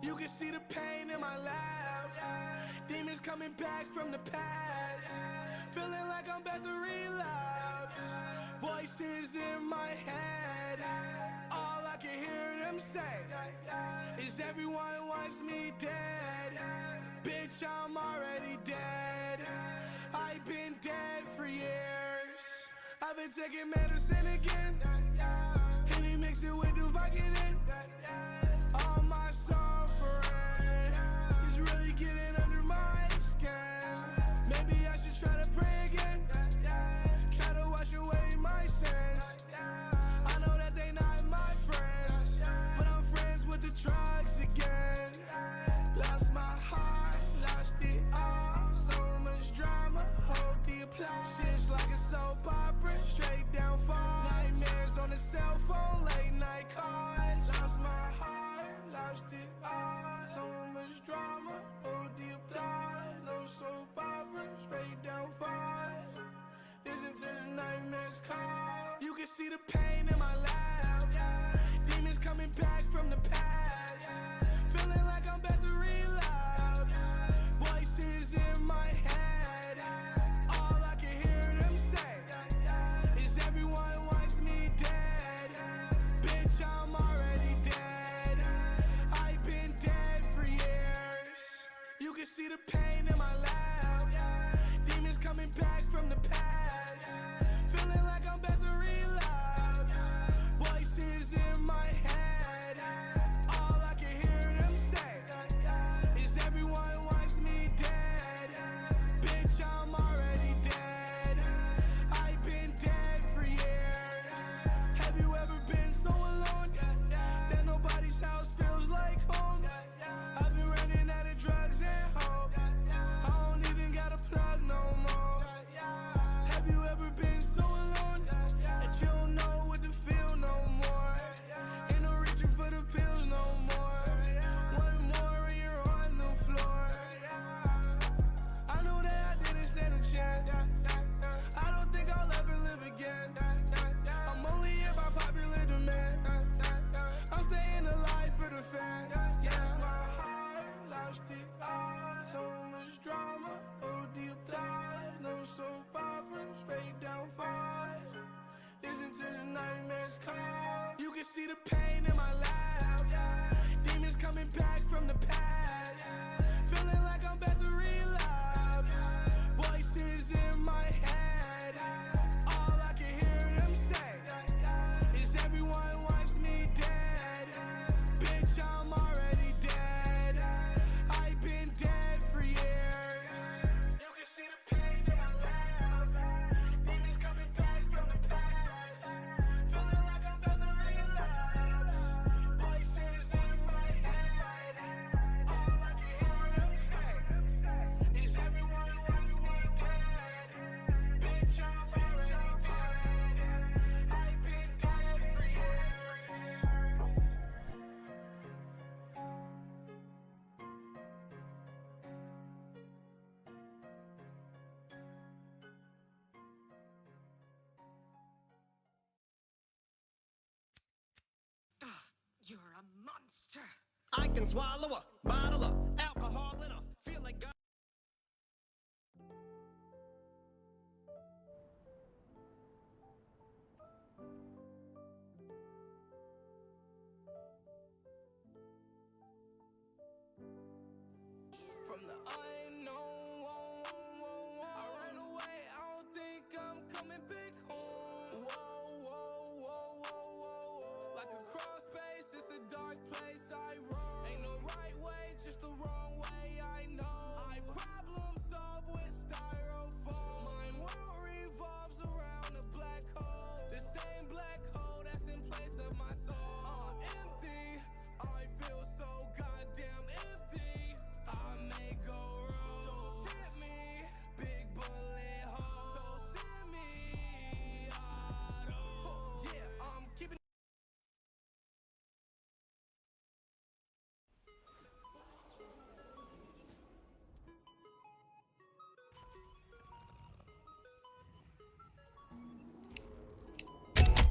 You can see the pain in my laugh. Demons coming back from the past. Feeling like I'm about to relapse. Voices in my head. All I can hear them say is everyone wants me dead. Bitch, I'm already dead. I've been dead for years. I've been taking medicine again. Henny mix it with the Vicodin. All my suffering is really getting under my skin. Maybe I should try to pray again. Try to wash away my sins. I know that they not my friends, but I'm friends with the drugs again. Lost my heart, lost it all. So much drama, hold the applause. Shit's like a soap opera, straight down fall. Nightmares on the cell phone, late night calls. Lost my heart, lost it all. So much drama, hold the applause. No soap opera, straight down falls. Listen to the nightmares call. You can see the pain in my laugh. Demons coming back from the past. Feeling like I'm about to relapse. Voices in my head. All I can hear them say is everyone wants me dead. Bitch, I'm already dead. I've been dead for years. You can see the pain in my laugh. Demons coming back from the past. Feeling like I'm about to relapse. Voices in my head. All I can hear them say is everyone wants me dead. Bitch, I'm already dead. I've been dead for years. Have you ever been so alone that nobody's house feels like home? I've been running out of drugs and hope. I don't even got a plug no more. Have you ever been so alone that you don't know what to feel no more? Ain't no reaching for the pills no more. One more and you're on the floor. I knew that I didn't stand a chance. I don't think I'll ever live again. I'm only here by popular demand. I'm staying alive for the fans. Yes, my heart lost it all. So much drama, oh the applause. No soap opera, straight down falls. Listen to the nightmares call. You can see the pain in my laugh. Demons coming back from the past. Feeling like I'm about to relapse. Voices in my head. All I can hear them say is everyone wants me dead. Bitch, I'm already dead. I've been dead for years. You can see the pain in my laugh. Demons coming back from the past. Feeling like I'm about to relapse. Voices in my head. All I can hear them say is everyone wants me dead. Bitch, I'm already dead. I've been dead for years. You're a monster. I can swallow a bottle of alcohol and I feel like God. From the unknown, I ran away. I don't think I'm coming back home. Whoa, whoa, whoa, whoa, whoa, whoa. Like a crawl space, it's a dark place. I roam. Ain't no right way, just the wrong way. I know. I problem solve with styrofoam. My world revolves around a black hole. The same black hole that's in place of my soul. I'm empty. I feel so goddamn empty. I may go rogue. Don't tempt me. Big bullet hole. So send me auto. Yeah, I'm keeping.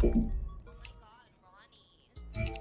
Oh my god, Ronnie.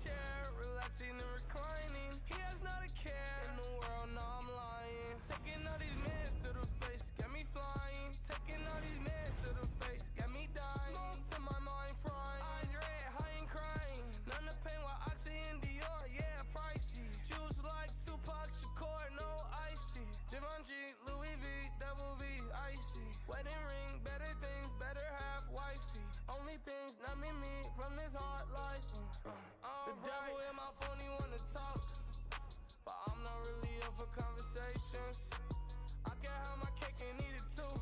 chair, relaxing and reclining. He has not a care in the world, no, I'm lying. Taking all these meds to the face, got me flying. Taking all these meds to the face, got me dying. Smoke to my mind frying. Eyes red, high and crying. None of pain while Oxy and Dior, yeah, pricey. Juice like Tupac Shakur, no iced tea. Givenchy, Louis V, double V, icy. Wedding ring, better things, better half wifey. Only things numbing me from this hard life. The devil in my phone, he wanna talk. But I'm not really up for conversations. I can have my cake and eat it too.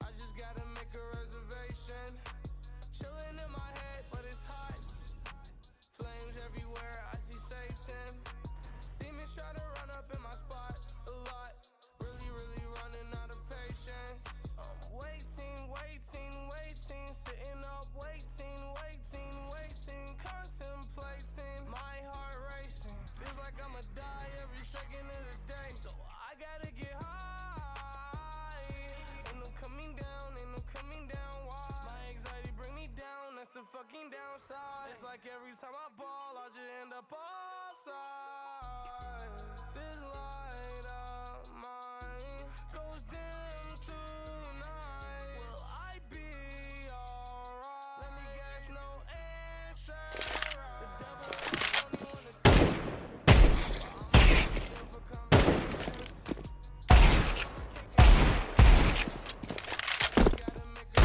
I just gotta make a reservation. Chilling in my head, but it's hot. Flames everywhere, I see Satan. Demons try to run up in my spot a lot. Really, really running out of patience. I'm waiting, waiting, waiting. Sitting up, waiting, waiting, waiting. Contemplating, my heart racing. Feels like I'ma die every second of the day. So I gotta get high. Ain't no coming down, ain't no coming down. Why? My anxiety bring me down, that's the fucking downside. It's like every time I ball, I just end up offside. This light of mine goes dim tonight. Will I be alright? Let me guess, no answer. The devil only wanna talk. I'm for conversations. Gotta make a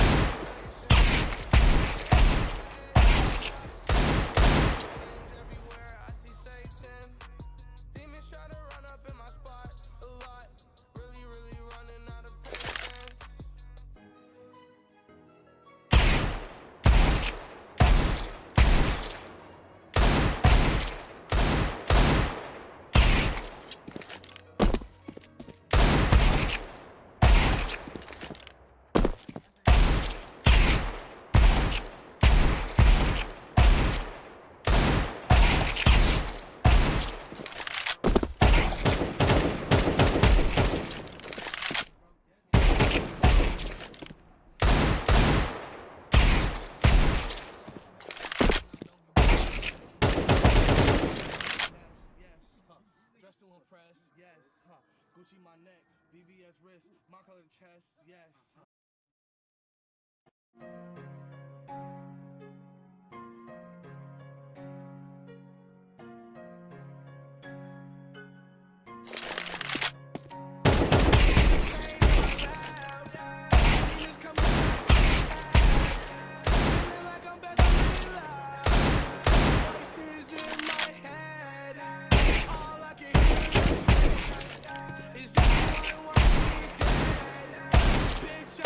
Flames everywhere, I see Satan. Demons try to run up in my spot a lot. Really, really running out of patience. Yes, huh. Dressed to impress, yes, huh. Gucci my neck, VVS wrist, my color chest, yes. Huh. Demons coming back from the past. Feeling like I'm about to relapse. Voices in my head. All I can hear is everyone wants me dead. Bitch,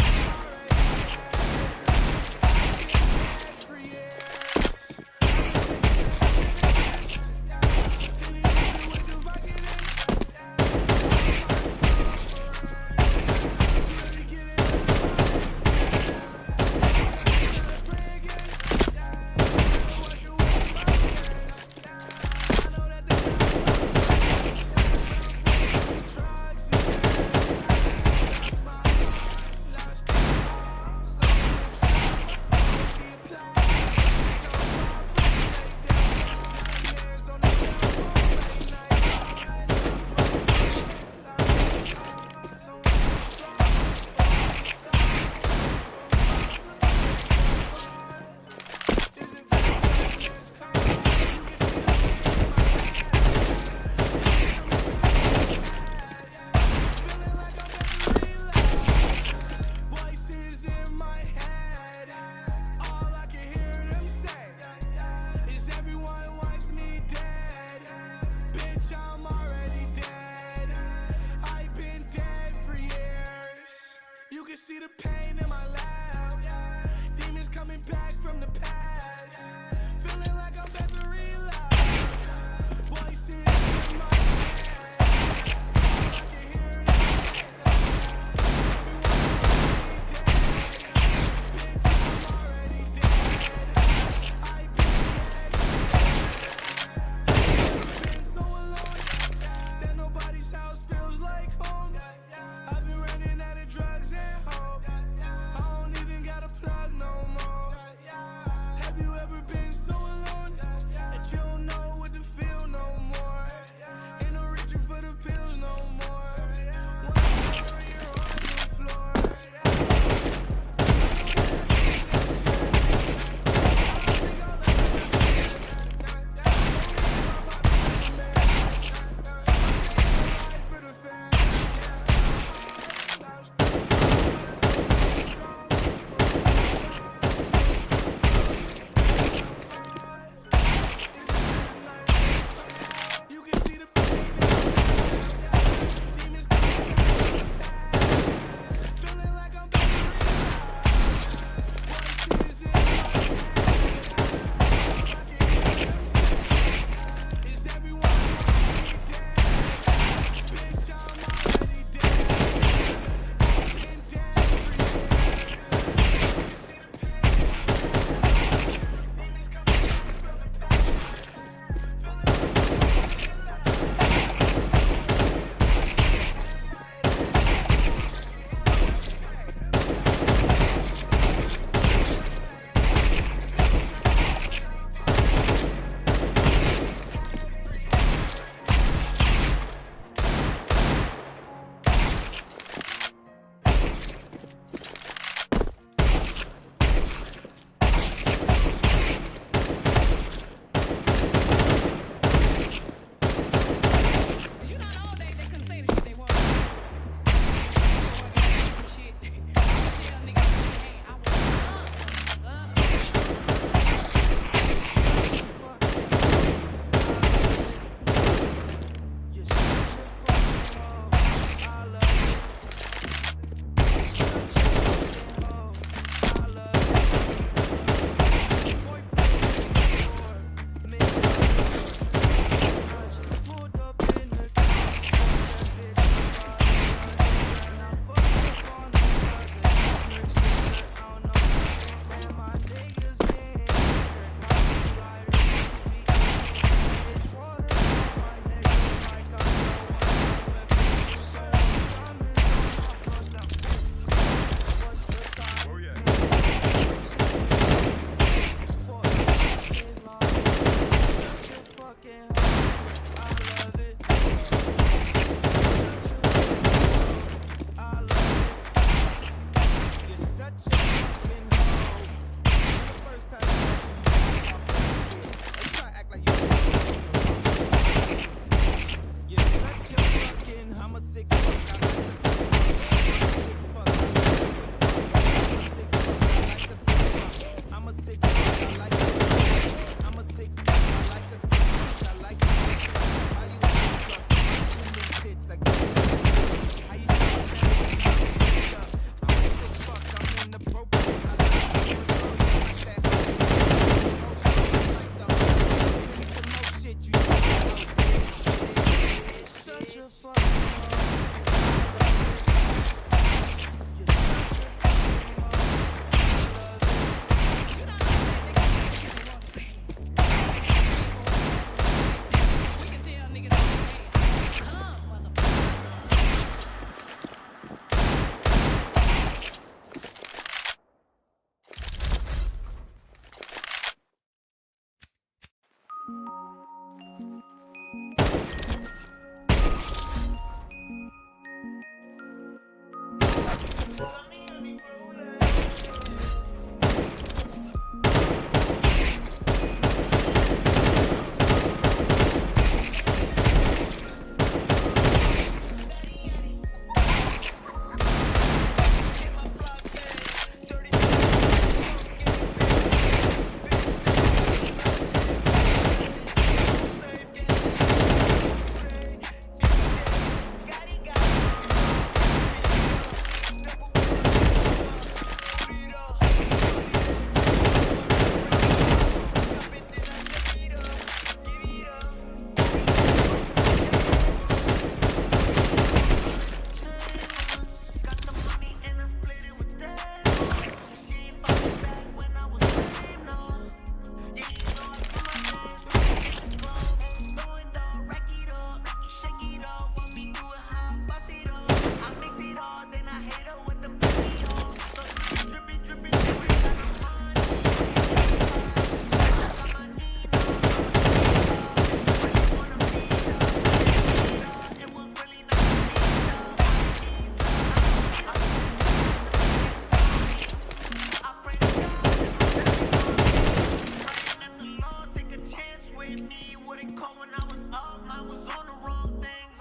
with me wouldn't call when I was up. I was on the wrong things.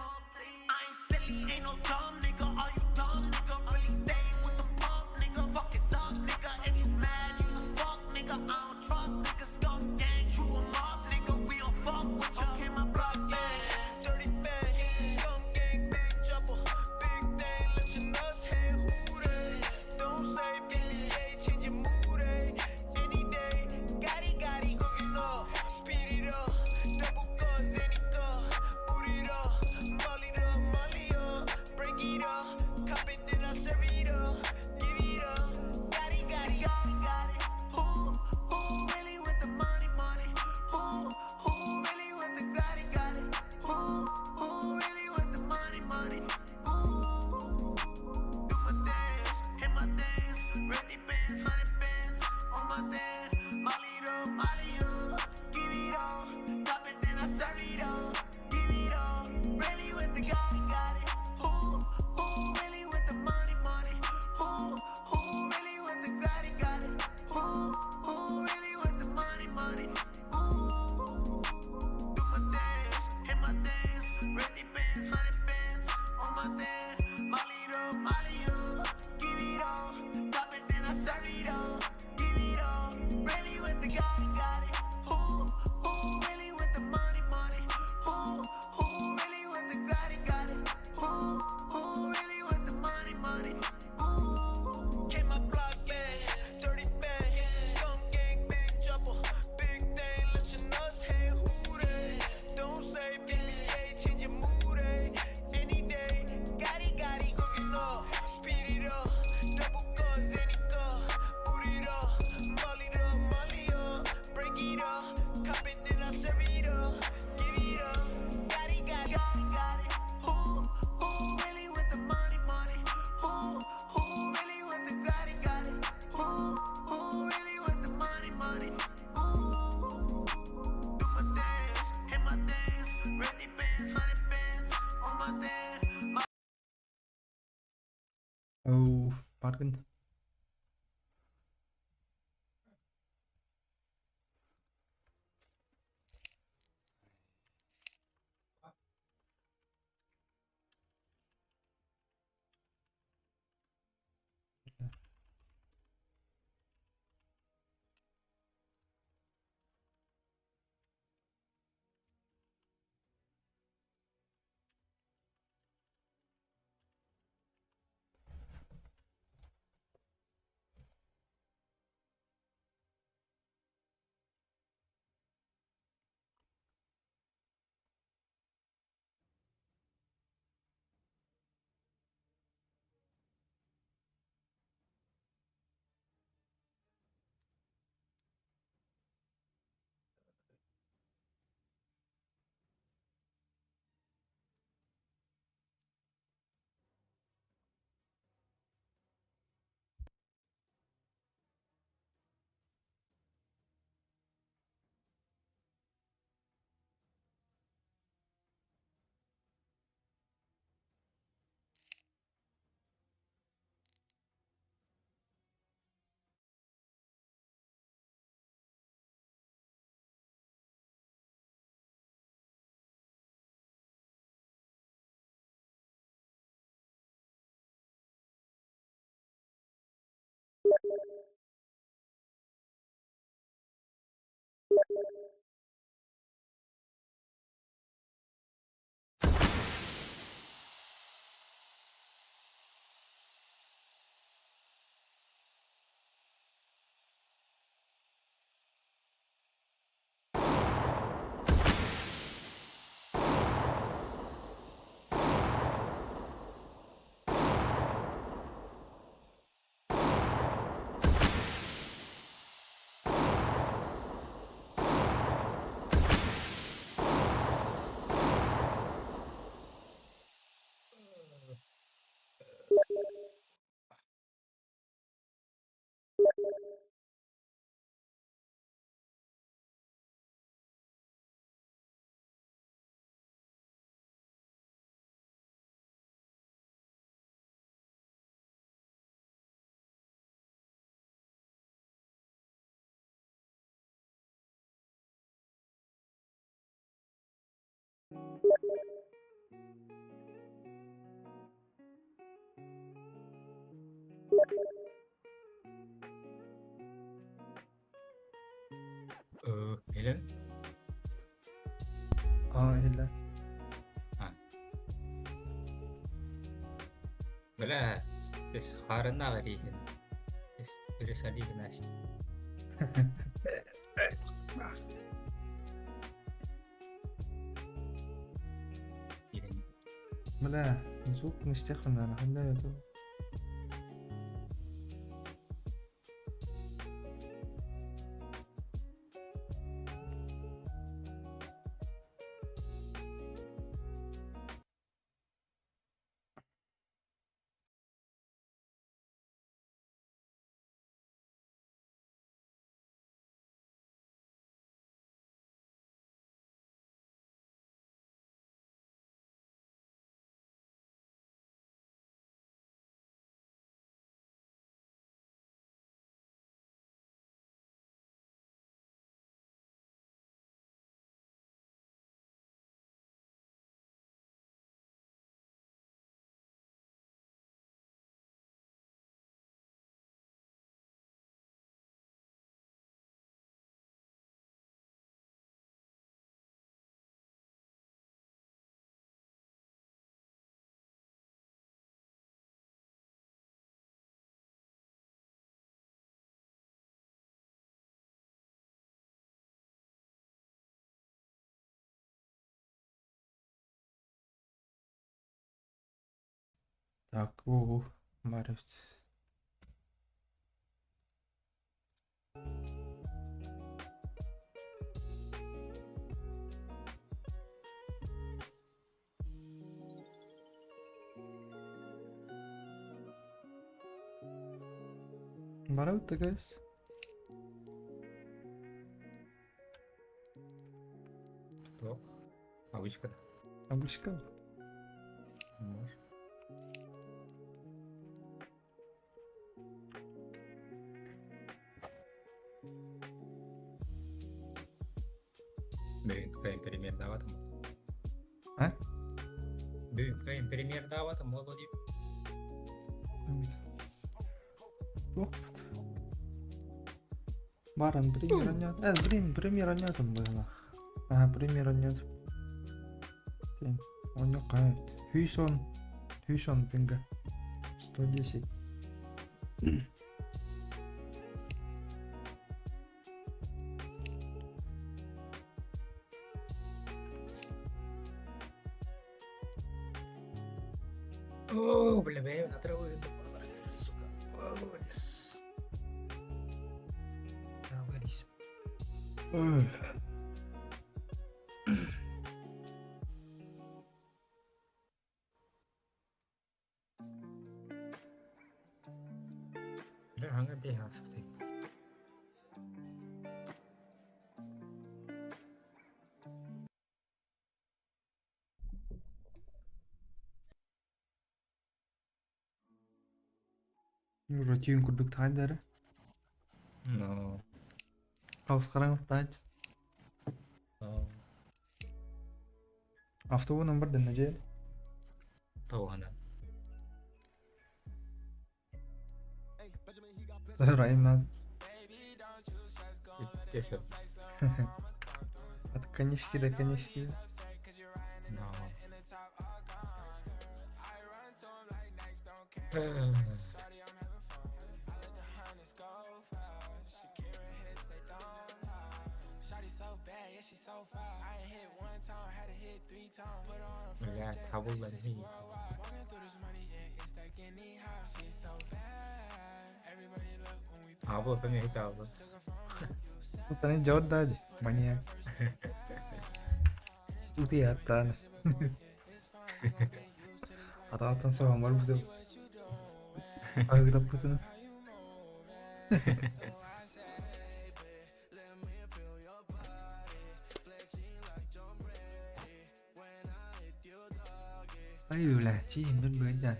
I ain't silly, ain't no dumb nigga. Are you dumb nigga? Really stay with the pump nigga. Fuck is up nigga. If you mad, you a fuck nigga. I don't trust nigga. Skunk gang, chew 'em up nigga. We don't fuck with ya. Okay, my block gang, dirty bang, skunk gang, big trouble, big thing. Let your nuts hang, who they? Don't say BBA, change your mood, eh? Any day, gotti gotti, cooking up, speed it up, double guns, any gun, boot it up, molly up, molly up, break it up, cop it, then I serve it up, give it up, gotti gotti, gotti gotti. Who, who really with the money, money? Who, who really with the gotti gotti? Who, who really with the money, money? Ooh. Do my dance, hit my dance, ready bands, hundred bands, on my dance, molly up, molly up, give it all, drop it then I serve it all, give it all, really with the got it, got it. Who, who really with the money, money? Who, who really with the got it, got it? Who, who really with the money, money? Ooh. Do my dance, hit my dance, ready bands, hundred bands, on my dance, molly up, molly up, give it all, drop it then I serve it all, give it all, really with the got it, got it. Who, who really with the money, money? Who, who really with the got it, got it? Who, who really with the money, money? Ooh. Came my block gang, dirty bang, skunk gang, big trouble, big thing, let your nuts hang, who they? Don't say BBA, change your mood, eh? Any day, gotti gotti, cooking up, speed it up, double guns, any gun, boot it up, molly up, molly up, break it up, cop it, then I serve it up, give it up, gotti gotti, gotti got it. Who, who really with the money, money? Who, who really with the got it, got it? Who, who really with the money, money? Ooh. Do my dance, hit my dance, ready bands, hundred bands, on my dance. Оу, баргын. Helen? Аа, иһиллэр. А. Бля, хаарыннаах эрииһин. Пересолигность. Бля, звук истиэххин наада, ханна это? Так, о, Мариус. Барабыт да guys. Туох? Обычка. Обычка. Может. Бүгүн примердаабатым. А? Бүгүн примердаабатым буолуо дии. Туохпут? Баран пример нет. Блин, примера нет быһылаах. Ага, примера нет. Тен, он кайт. Хүйсон. Хүйсон пинга. 110. О, бля, бля, на траву сука. О, Наварись. Ой. Бля, ханга бейхаспытай. Рутин курдук таайдары. Но. Хаус хараҥ тааж. Но. Автобус бар дэнэ дьэ. Тоҕана. Райна. Тесеп. От конечки до конечки. Но. Бля, табыллан Абла помехта абла. Таны жауырдади. Маньяк. Утуйаттаан. Атааттан соһон барбытым. Аһыгдаппытын. Ай, бля, тиим бир быйдан.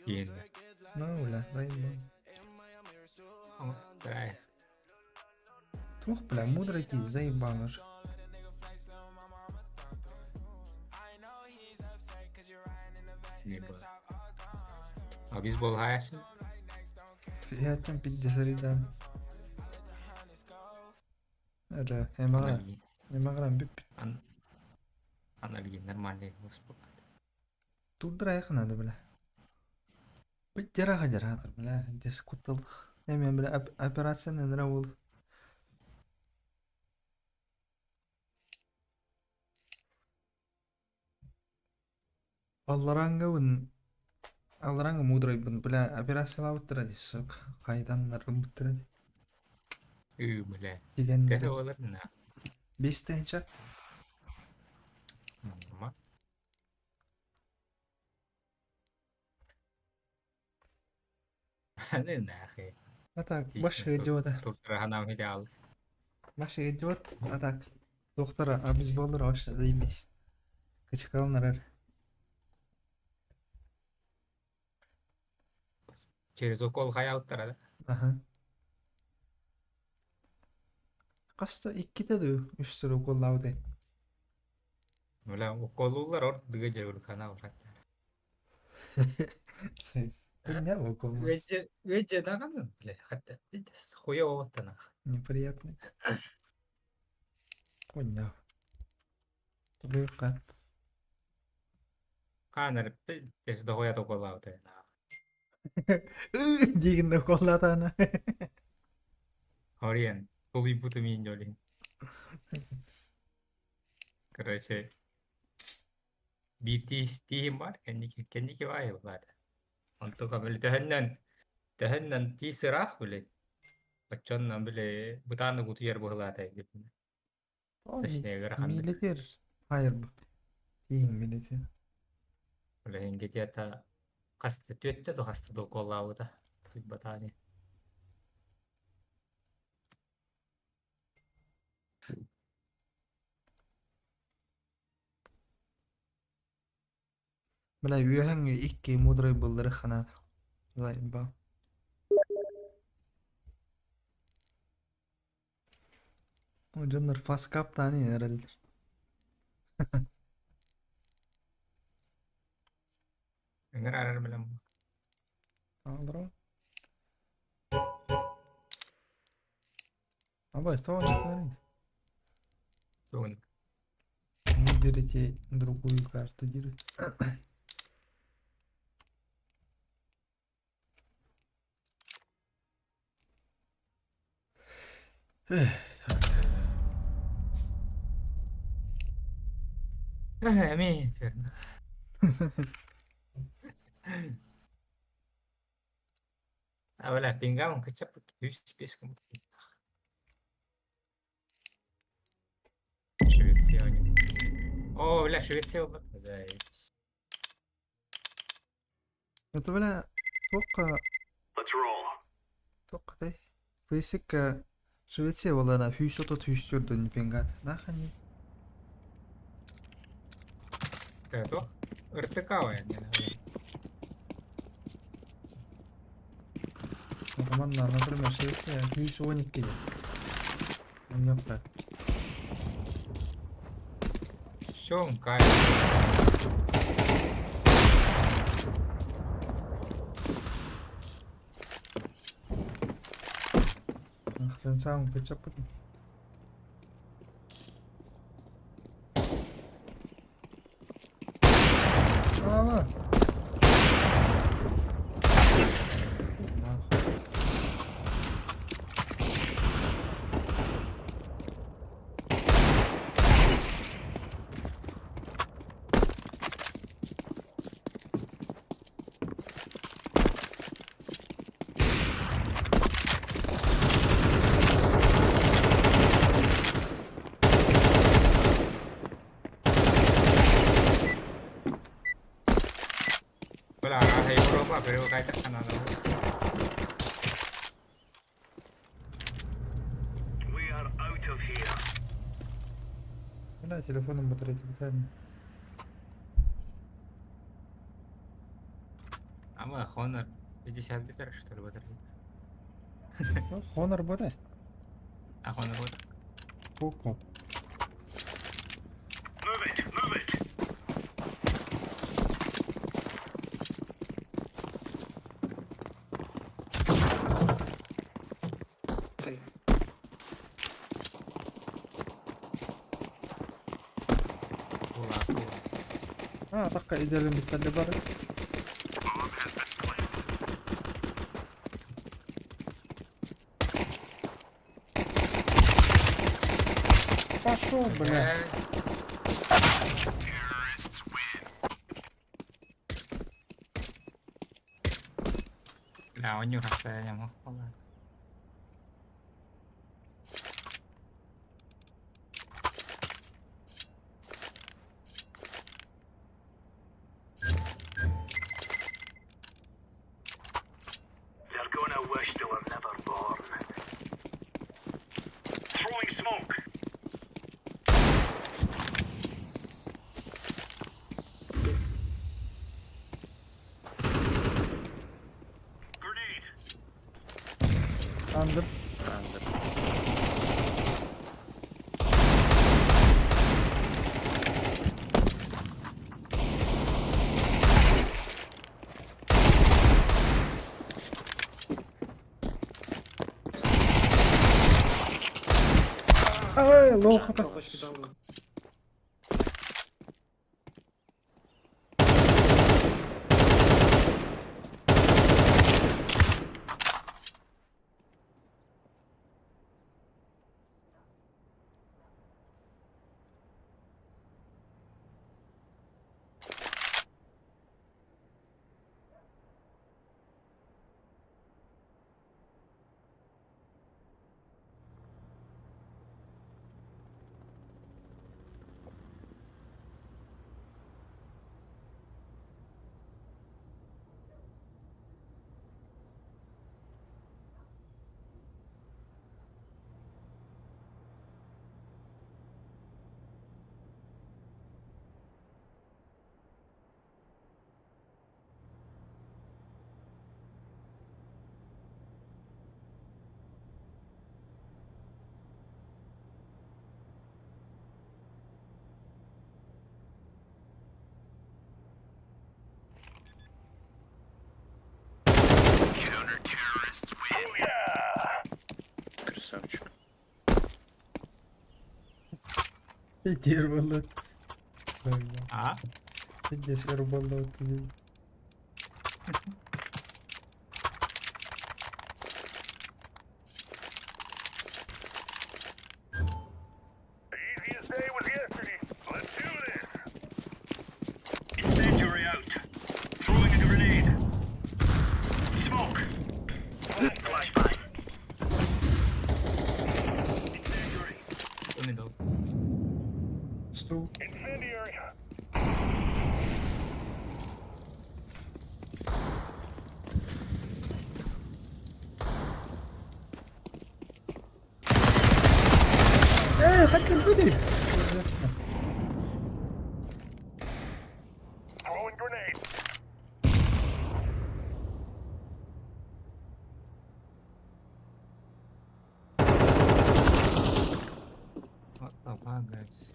Киин. Ну, бля, дай бог. Драй. Тух, бля, мудрый ты, заебал аж. Либо. А бейсбол хаайаччын? Яаччан пиддесаридам. Эрэ, эмаҕыран. Эмаҕыран бүппүт. Аналгин нормальный господа. Турдур айах надо, бля. Быдьара хадьараатар, бля, дьэс куттал. Эми, бля, операцияны ынра уол. Алларааҥҥабын алларааҥҥа муударайбын бля операциялаабыттара дии сука хайданнар ылбыттара дии Ыы, бля. Тигэннэри Төһө буолар на? 5 тыһыынча. Норма. Аны нахуй. А так баш идиота. Туртараһанаам идеал. Баш идиот, а так доктора обезболлар вообще заебись. Кычыкаланар. Через укол хайаабыттара да? Аха. Хаста иккитэ дуу, үстэ уколлаабытай. Бля, уколлууллар ордуга дьарыктана бараттар. Хуйня укол. Ведже даҕаны, бля, хатта хуёваттанах. Неприятный. Хуйня. Тугуйка. Хаанар эс дохуя уколлаабытай. Диигин да уколлаатаана. Ориен, тулуйбутум иин дьолин. Короче, биир тииһим баар, кэнники, кэнники баайы баата. Онтука били төһөннөн, төһөннөн тиис ыраах били. Оччоннон били бытааннык утуйар быһылаата диэбин. Точнее, ыараханнык. Милитер. Хайыр бу. Тииһиҥ милитер. Билигин где-то хаста түөттэ да хаста да уколлаабыта. Утуйбатаҕа Бля, үөһэҥ икки мудрай быллары ханаат. Заебал. Ну, дьоннор фаскаптаан эрэллэр. Ыҥырарар билэн Здорово. Абай, вставай, Тугун. Выберите другую карту. Держи. Эх, Эмиэ А бля, пингам кычаппыт үс биэс гыммыт. Швеция О, бля, Швеция ылбыт. Заебись. Это, бля, туохха туохха Фейсикка Швеция буоллаҕына 130 104 пингат. Нахани. Это РТК не Манна, например, Швеция 112 диэн. Онньуохха. Все, кайф. Ахтан саам кычаппыт. Аа. Нахуй. Бля, ага, Европа, привыкай к надо. Бля, телефоном батарейка бытаан. А мы Honor 50 битер, что ли, батарея? Honor бота. А Honor вот. Poco. Атахха идэлэммиттэр бары. Пошел, бля. Бля, оонньуур хастайа буолла. They're gonna wish they were never born. Throwing smoke. Grenade. Under. Under. Ай, low HP. Красавчик. Иди рвануть. А? Здесь рубануть. The easiest day was yesterday. Let's do this. Incendiary out. Throwing a grenade. Smoke. Flashbang. Incendiary. Middle. Стул. Incendiary. Э, так не будет. Пиздец. Throwing grenade. What the fuck, guys?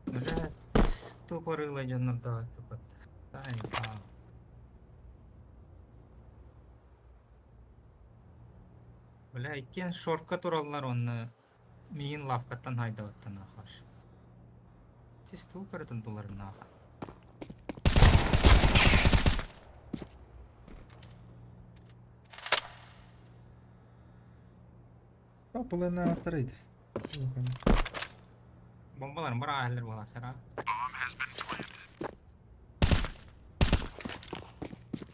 Бля, тупорыло дьоннордоох Тай, Бля, иккиэн шортка тураллар онно миигин лавкаттан хайдабаттан аахаш. Тис туу көрөтөн туларнаах. Половина второй. Бомбаларын бара аһылар буоласара.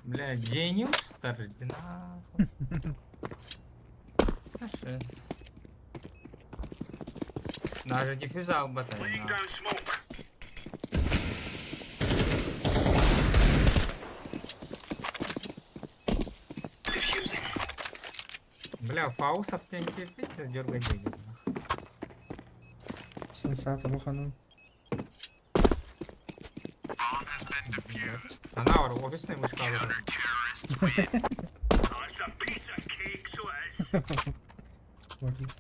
Бля, Genius иди нахуй. Хорошо. Даже диффюзал батарей. Laying down smoke. Defusing. Бля, фаусов теньки пиздец дергать денег. нахуй. Сенсат лохану. Она ор, офисный мышка. Oh, it's a piece of cake, so it is. Офис.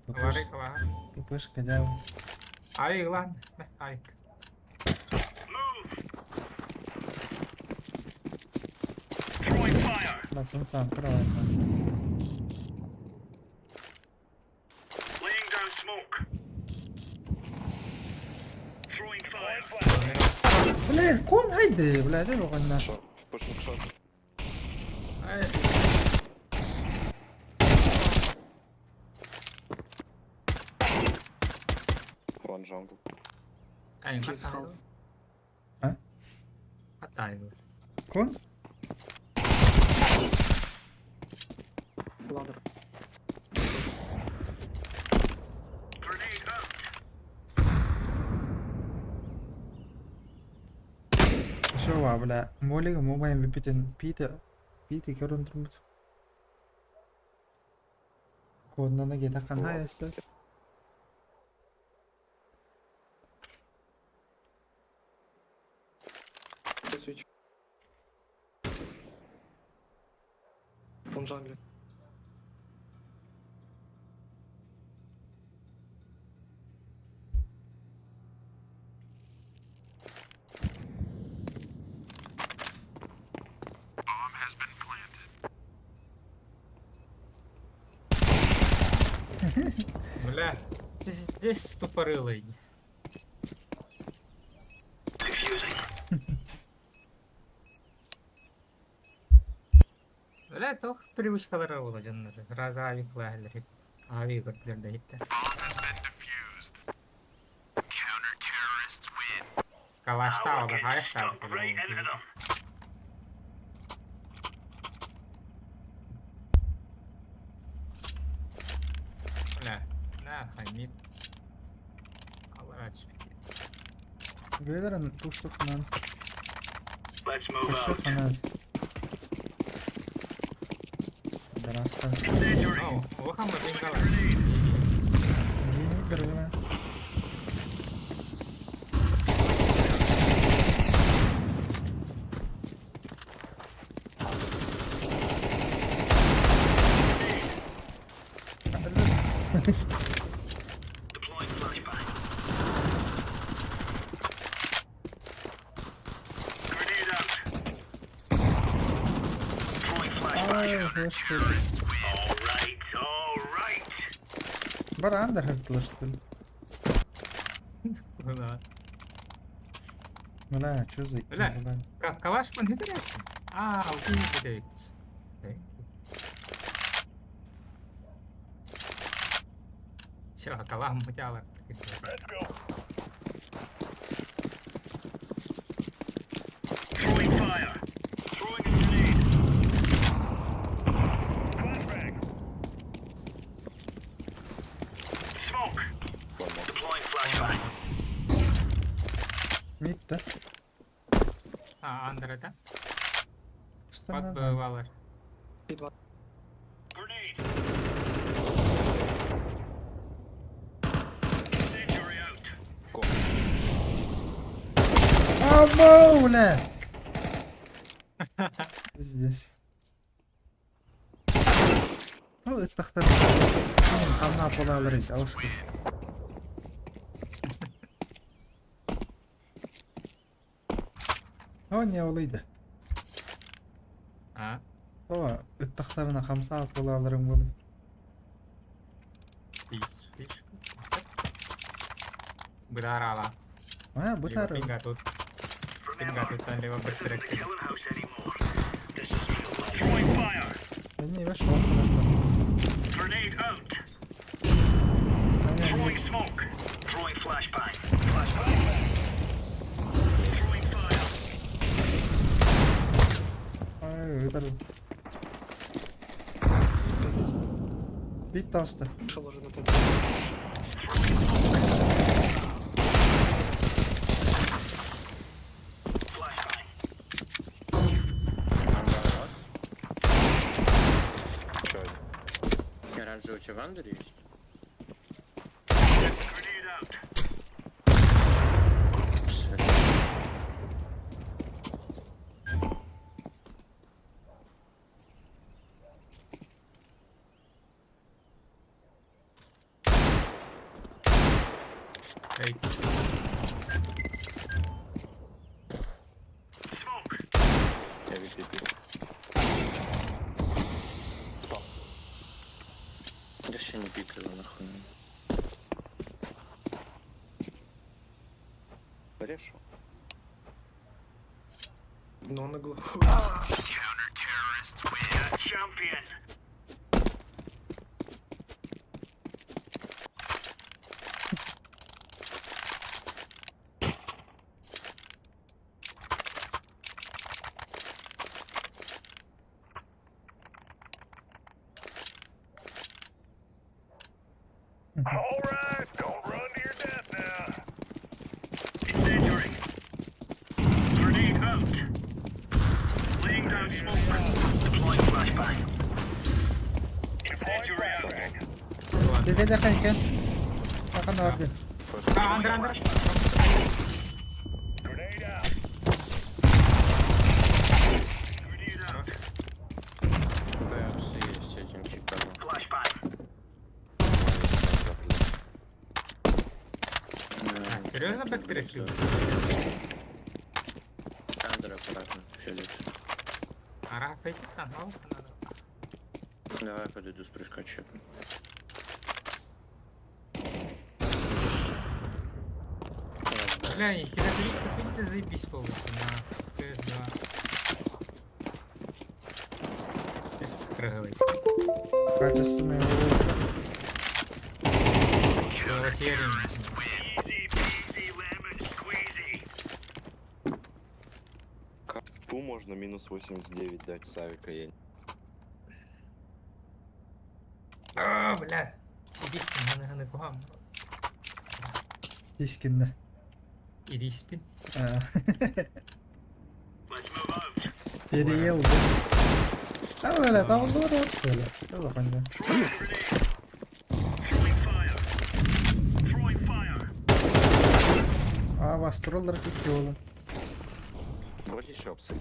Варикова. ППшка, да. Ай ылан, айк. Басын сам кыра. Бля, кон хайды, бля, det var en Short. Pushing short. Ай, One jungle. ай, He's хаттай. half. А? Хаттай. Кон? Ladder. Шоу, бля, молига мобайм бипитен пите пите көрөн турбут. Коднана гедахан хайасы. Switch. One jungle. Бля, здесь тупорылый. Бля, тох привычкалара була дьоннор. Раз авик лаһаллар. Авик көрдүлэр да иһиттэ. Калаштаабы, хайахтаабы. Бля, на хамит. Алара түспүт. Бөлөрөн туштухунан. Туштухунан. Дарастан. О, улахан бингалар. Гений дыргына. Ай, господи. Бар андер хыртылышты. Да. Бля, что за... Бля. Калаш ман интересно. А, убили блядь. Все, калам мутяла. One more. Мид, да? А, андер это? Что надо? Подбывалар. Mid one. Go. Абау, бля! Здесь. Ну, это тахтар. Қамна полалар еді, ауысқы. О, не олайды. А, О, ыттахтарына қамса полаларың болды. тиш, тиш. Быдарала. А, бұтары. Пинга тут. Пинга тут там либо быстрее. Не, ваш оқынақтар. Ай, өтір. Бит тасты. Шел уже на топ. Еще один. Оранжевый у тебя в андере есть? Сори. Фейк. Я VPP. Стоп. Я ще не пикаю, нахуй. Решу. Но он глухой. Дede хайкен. Бахан орден. А, under, under. Бэпс есть один типа. А, серьезно backtrack? Under аккуратно, фиолет. Ара, фейсит там, ау, надо. Давай подойду с прыжка чекну. Бля, нихера 35 заебись получится на PS2. Скрыгалась. Качественный улыбка. Ту можно минус 89 дать Савика, я не- А, бля. Ириспин, на на кухам. Кискинне. Ириспин. Переел. А, бля, там он вот, бля. Что за хуйня? А, вас троллер кикёла. Вроде еще апсы.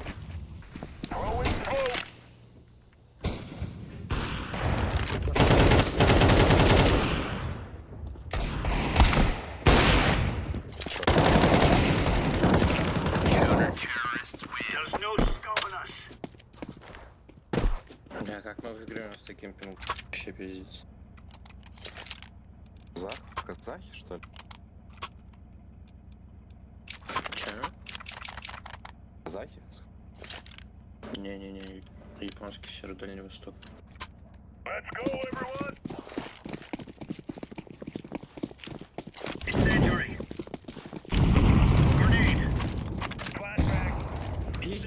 Бля, как мы выиграем с таким пингом? Вообще пиздец. Казах? Казахи, что ли? Че? Казахи? Не-не-не, японский сервер Дальний Восток. Есть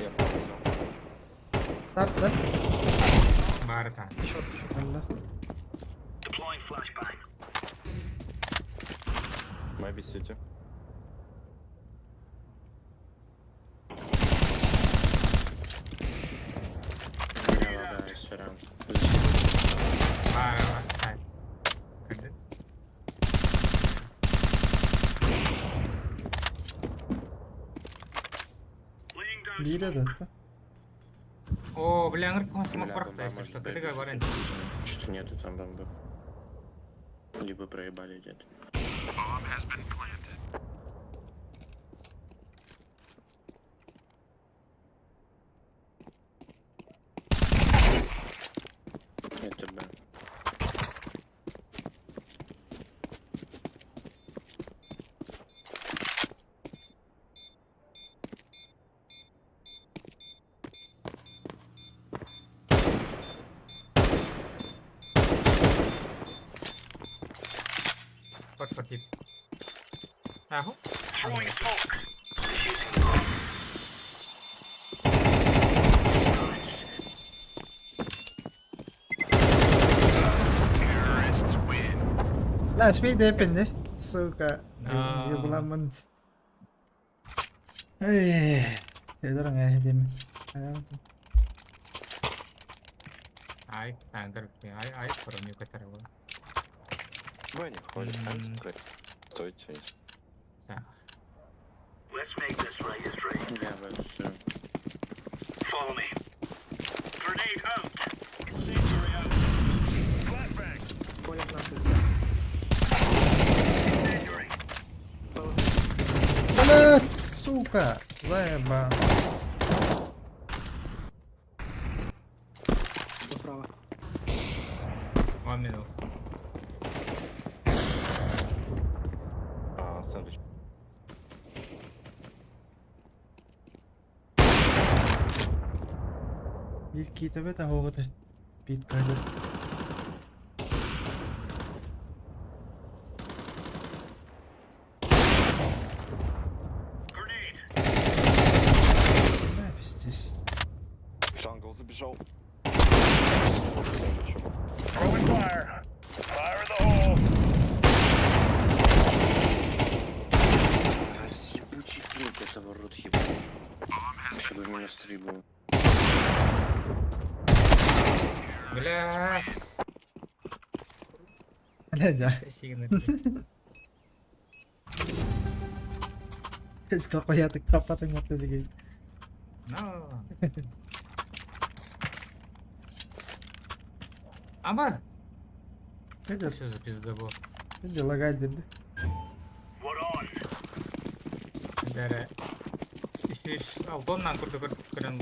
Я понял. Так, да? Барта. Еще, еще. Алла. Maybe City. Бля, лагаю, сорян. Бара, бара. Кырды. Бире да, да? О, бля, аңыр кухам смок Бля, бархта, бомба если может что. быть, КТГ барен. Что нету там бомбы. Либо проебали где-то. Это Б. Watch for tip. Аху. Бля, спей депенде. Сука. А. Ебламын. Эй, эдерң әйдем. Ай, аңыр, ай, ай, короми көтәрә була. Б не ходит. М. Стойте. Так. Я Б все. Сука! Заеба. Справа. One minute. А, сэндвич. Биир киитэбэ таһуоҕута. Пит кайда. Да, пиздец. Jungle забежал. Сэндвич. А, съебучий пинг этого рот ебаный. Чтобы минус 3 было. Блядь. Бля, да. Сигнал. Тоқоятык таппатың мапты деген. No. Ама! Видишь, Что за пиздобол? видишь, лагать дебdi. Дәрі. Үш алтоннан көрді көріп көрін.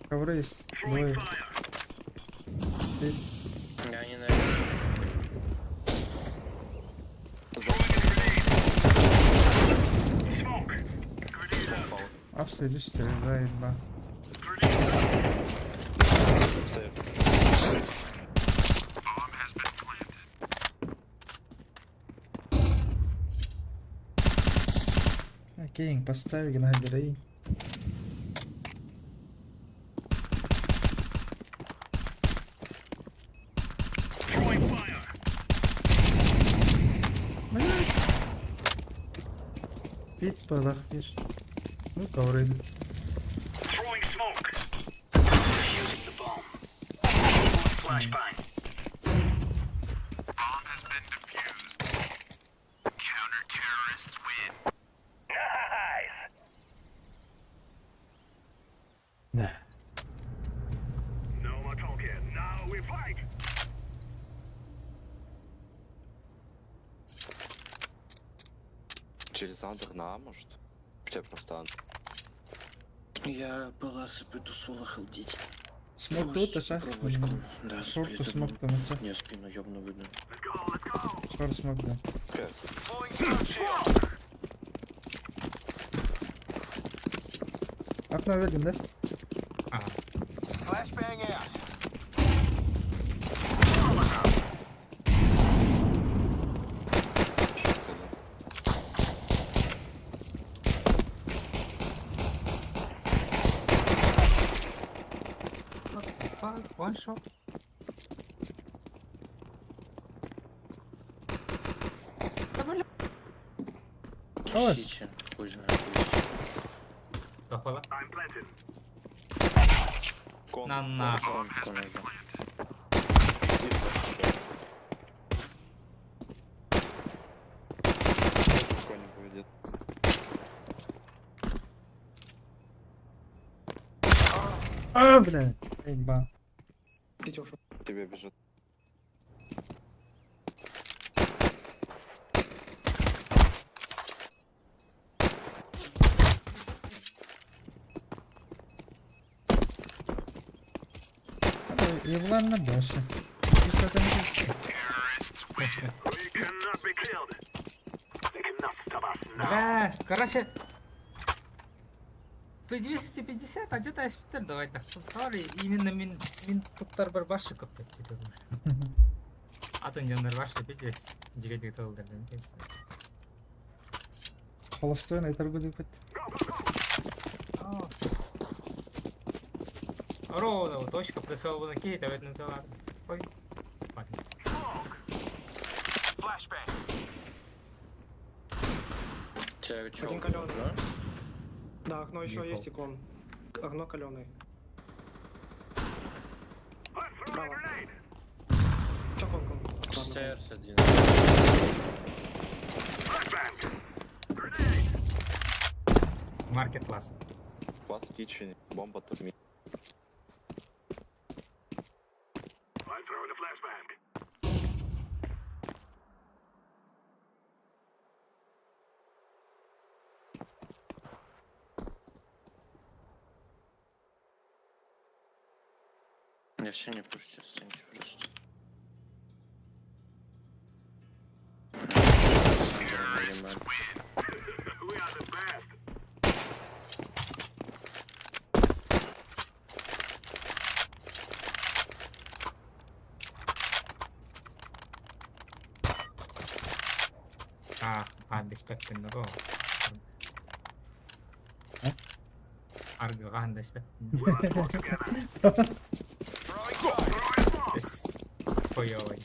Ковры есть. Двое. Пит. Я не на. Апсы түсті, заеба. Сейф. Окей, поставь геннадий. Пит балах bir. Ну ковры. Да. Через under на А, может? У тебя просто under. Я паласы пойду соло халдить. Смок тут, а Попробовать кон. Да, Шорт сплит смок одну. там, а Я спину ёбну видно. Шорт смок, да. Окей. Окно виден, да? Ага. What the fuck? One shot? Да бля. Алас. Сити. Хуй знает. хуй. Тохола. Кон. На нахуй. Кон, Кон уже. кон. не поведет. А, бля. Ебба. Петя ушел. Тебе бежит. Евлан на боссе. Бля, короче. При 250, а где-то спитер давай так. Тори, именно мин мин туктар бар башы көп деп дейді. Атын жандар башы пиздец. Жиге жиге толдыр. Холостой на торгу деп Ровно, точка присована кейт, а ведь на ладно. Ой. Ладно. Тебя чё, Один калёный. да? Да, окно еще Дефолт. есть, икон. Окно каленый. Справа. Чё кон, кон? Ладно. Стерс один. Маркет ласт. Класс кичен. Бомба тут ми. Я все не пушите, останьте просто. А, а, беспектен го. А? Аргыгаан беспектен. Эс. Ой-ой.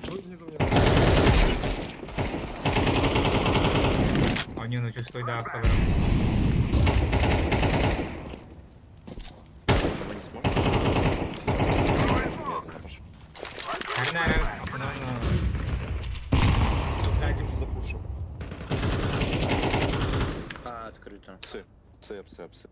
Внизу мне. Они ну чувствуй да, Мы не сможем? Медленно пошел. Сзади. Уже запушил. А, открыто. С. С, С, С.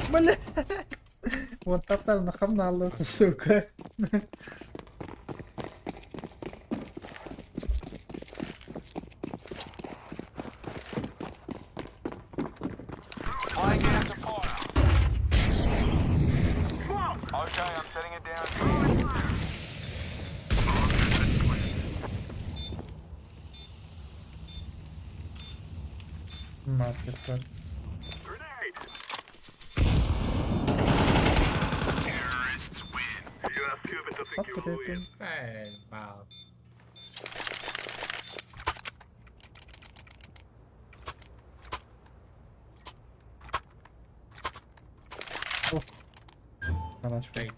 Бля! Вот татар нахамнал это, сука. Маркет так. Подкрепим. Вау. Калаш. Эй.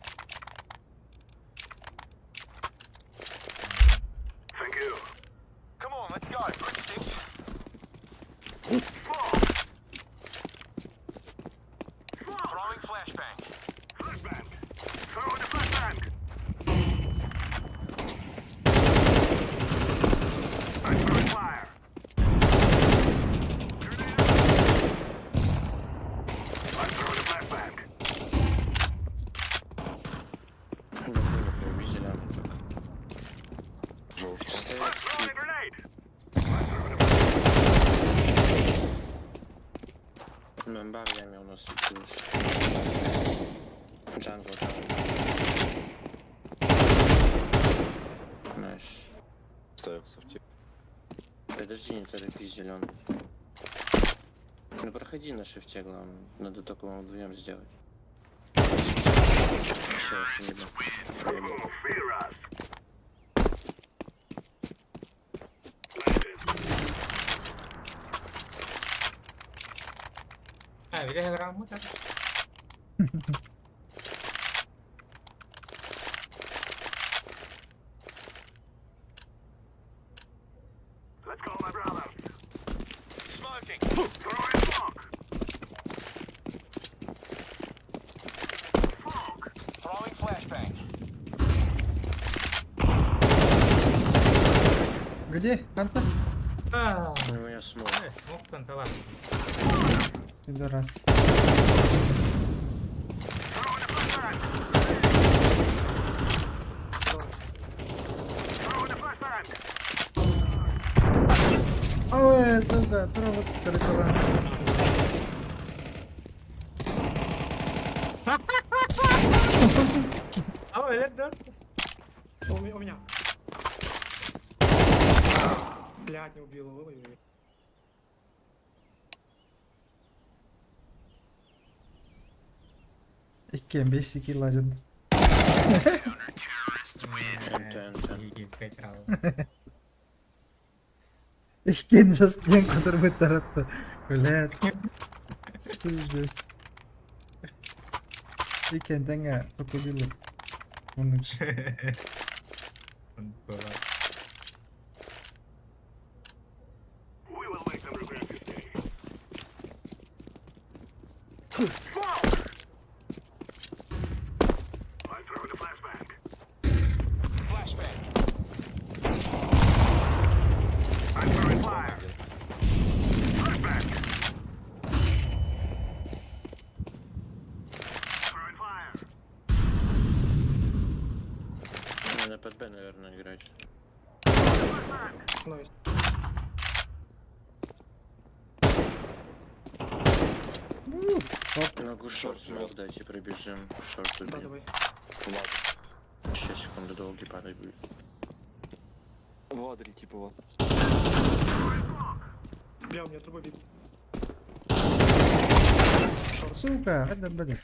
Блин, зеленый так. Жестко. Стоит. Бомба в яме у нас светилась. Jungle, jungle. Nice. Ставился в тип. Подожди, не торопись, зеленый. Ну проходи на шифте, главное. Надо только вам вдвоем сделать. Все, проебал. А, видя грамота. Где? Анта? А, У меня смог. смог там тала. Пидорас. Ой, сука, трубу короче. А, это да. У меня. Блядь, не убил его. ой-ой-ой. Иккен 5 килл ажын. НТ, НТ. Иккен за стенку тарбы таратты. Блядь. Пиздец. Иккен теңе сокубилы. Мундук. под Б, наверное, играть. Nice. Могу short smoke дать и пробежим. Short Да, убей. давай. Влад. Сейчас, секунду, долгий падать будет. Влад или типа вот. Бля, у меня труба вид. Short. Сука, это блин.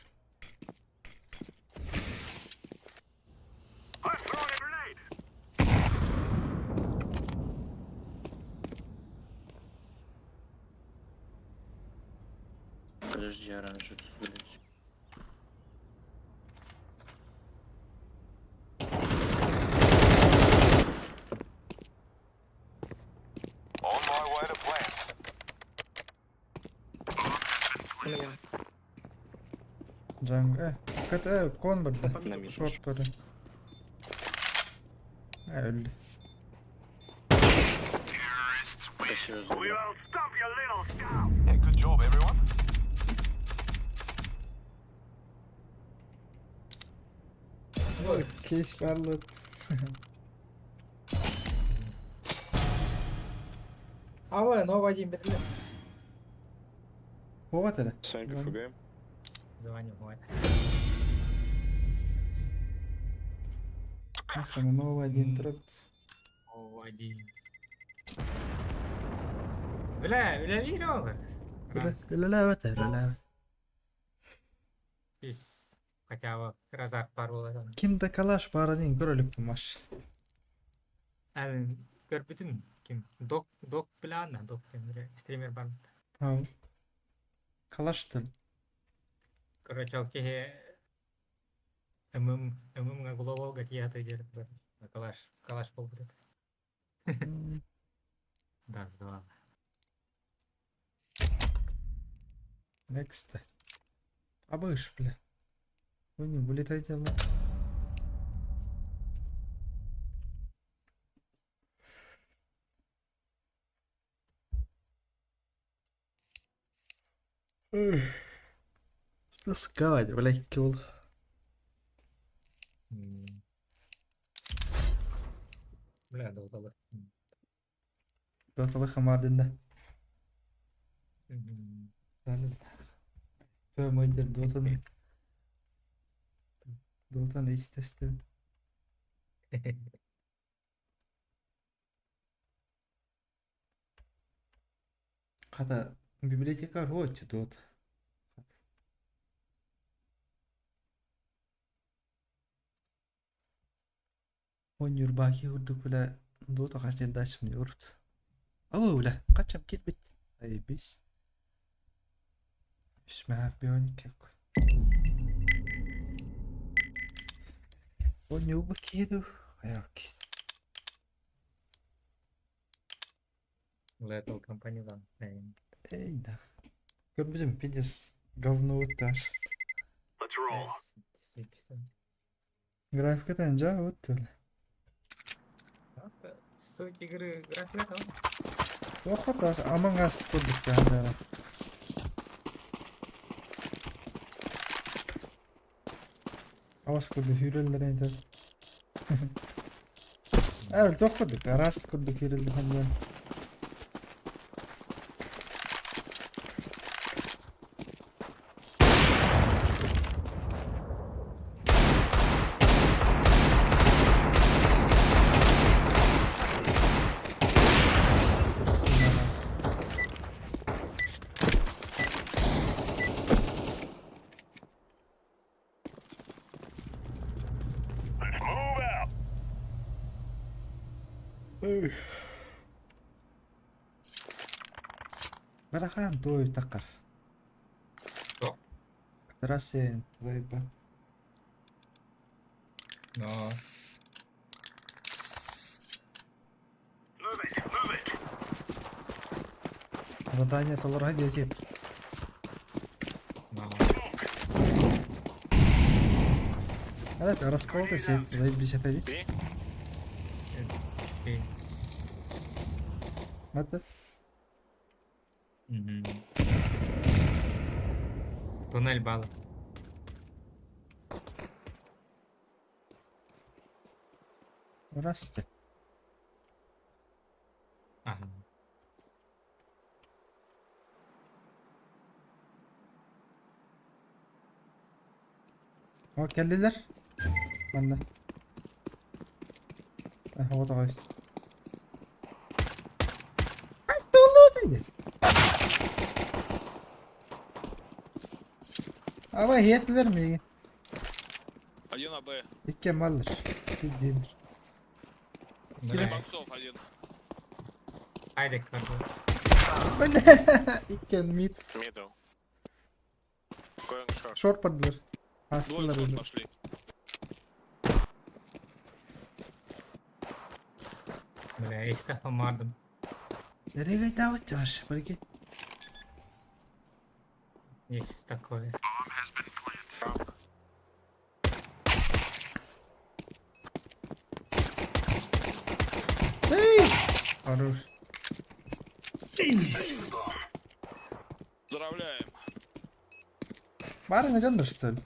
Подожди, оранжевый тут, блядь. На меня. Джанг. КТ кон барда. На мид. Шорт бары. Өлдү. Спасибо за игру. Кейс Scarlet. А вы, новый один бедле. Вот это. С вами Ладно. ПФГ. Звоню, вот. Нахрен новый один трот. О, один. Бля, бля, лироллер. Ля-ля-ля, ля-ля. Здесь хотя бы разак пару там. Ким да калаш баарын көрөлүк маш. Ән көрбүтүм ким док док плана док стример бар. Калаш тыл. Короче, ол киһи ММ ММ глобалга тиһэ дер бар. Калаш калаш болбут. Да, сдавал. Next. Абыш, бля. Вы не вылетайте, ла. Таскать, блядь, кил. Бля, долгалы. Доталы хамардында. Төө дотаны. Дотаны истестим. Хата библиотека рочи дот. Он юрбаки урдук бля дота качан дачым юрт. Ау бля, качам кирбит. Заебись. Үсмәк бионик какой. Он юрбаки Аяк. Lethal Company там. Эй, да. Көрбүтүм пиздец говно таш. Графикатан жа вот бля. Суть игры графика. Охота Among Us курдук да. Авас курдук хүрэллэр энте. Ээл тохходук Rust курдук хүрэллэр хандан. Барахан той такар. Что? Операция заеба. Но. Задание толорга диэтип. Но. Это расколото сеть, заебись это. Б? Спи. Это? Туннель бал. Здрасте. Ага. О, кэллилэр. Манна. Вот оҕой. Ава иһиэтилэр миигин. Один АБ. Икки маллар. Билдииннэр. Три бойцов один. Айда көрдө. Бля, икки мид. Мидл. Going short. Шорт бардылар. Двое Астылар шорт уже. пошли. Бля, истах мардым. Nereye davet var? Прикинь. Есть такое. Рамп. Эй! Хорош. Поздравляем. Бары наган дұрыс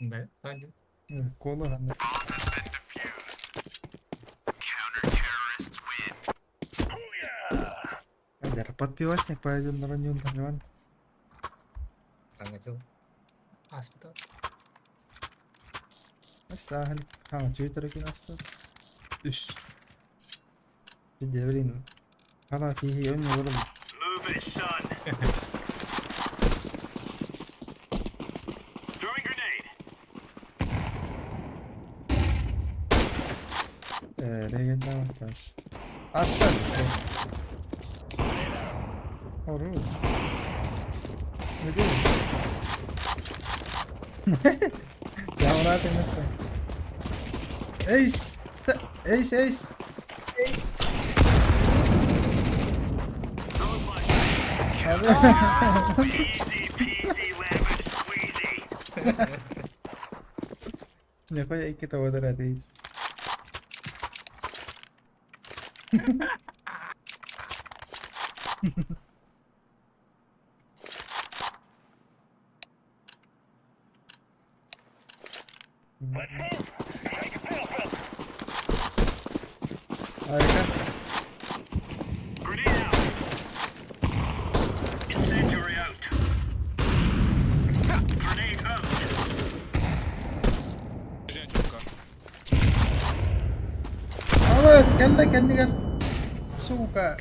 Бля, пойдем. Кола ғана. Айдар, под пивасник пойдем на район, Иван. Ангел. Аспитал. Сахал. Ха, Твиттер кинасты. Үс. Виде, блин. Хала тихи, он не вырвал. Легенда Оставь, Хорош. Где? Я рад это. Эйс! Эйс, эйс! Нехуя икки того эйс. Harika. Нижняя тёмка. Алыс, кэллэ кэннигэр. Сука.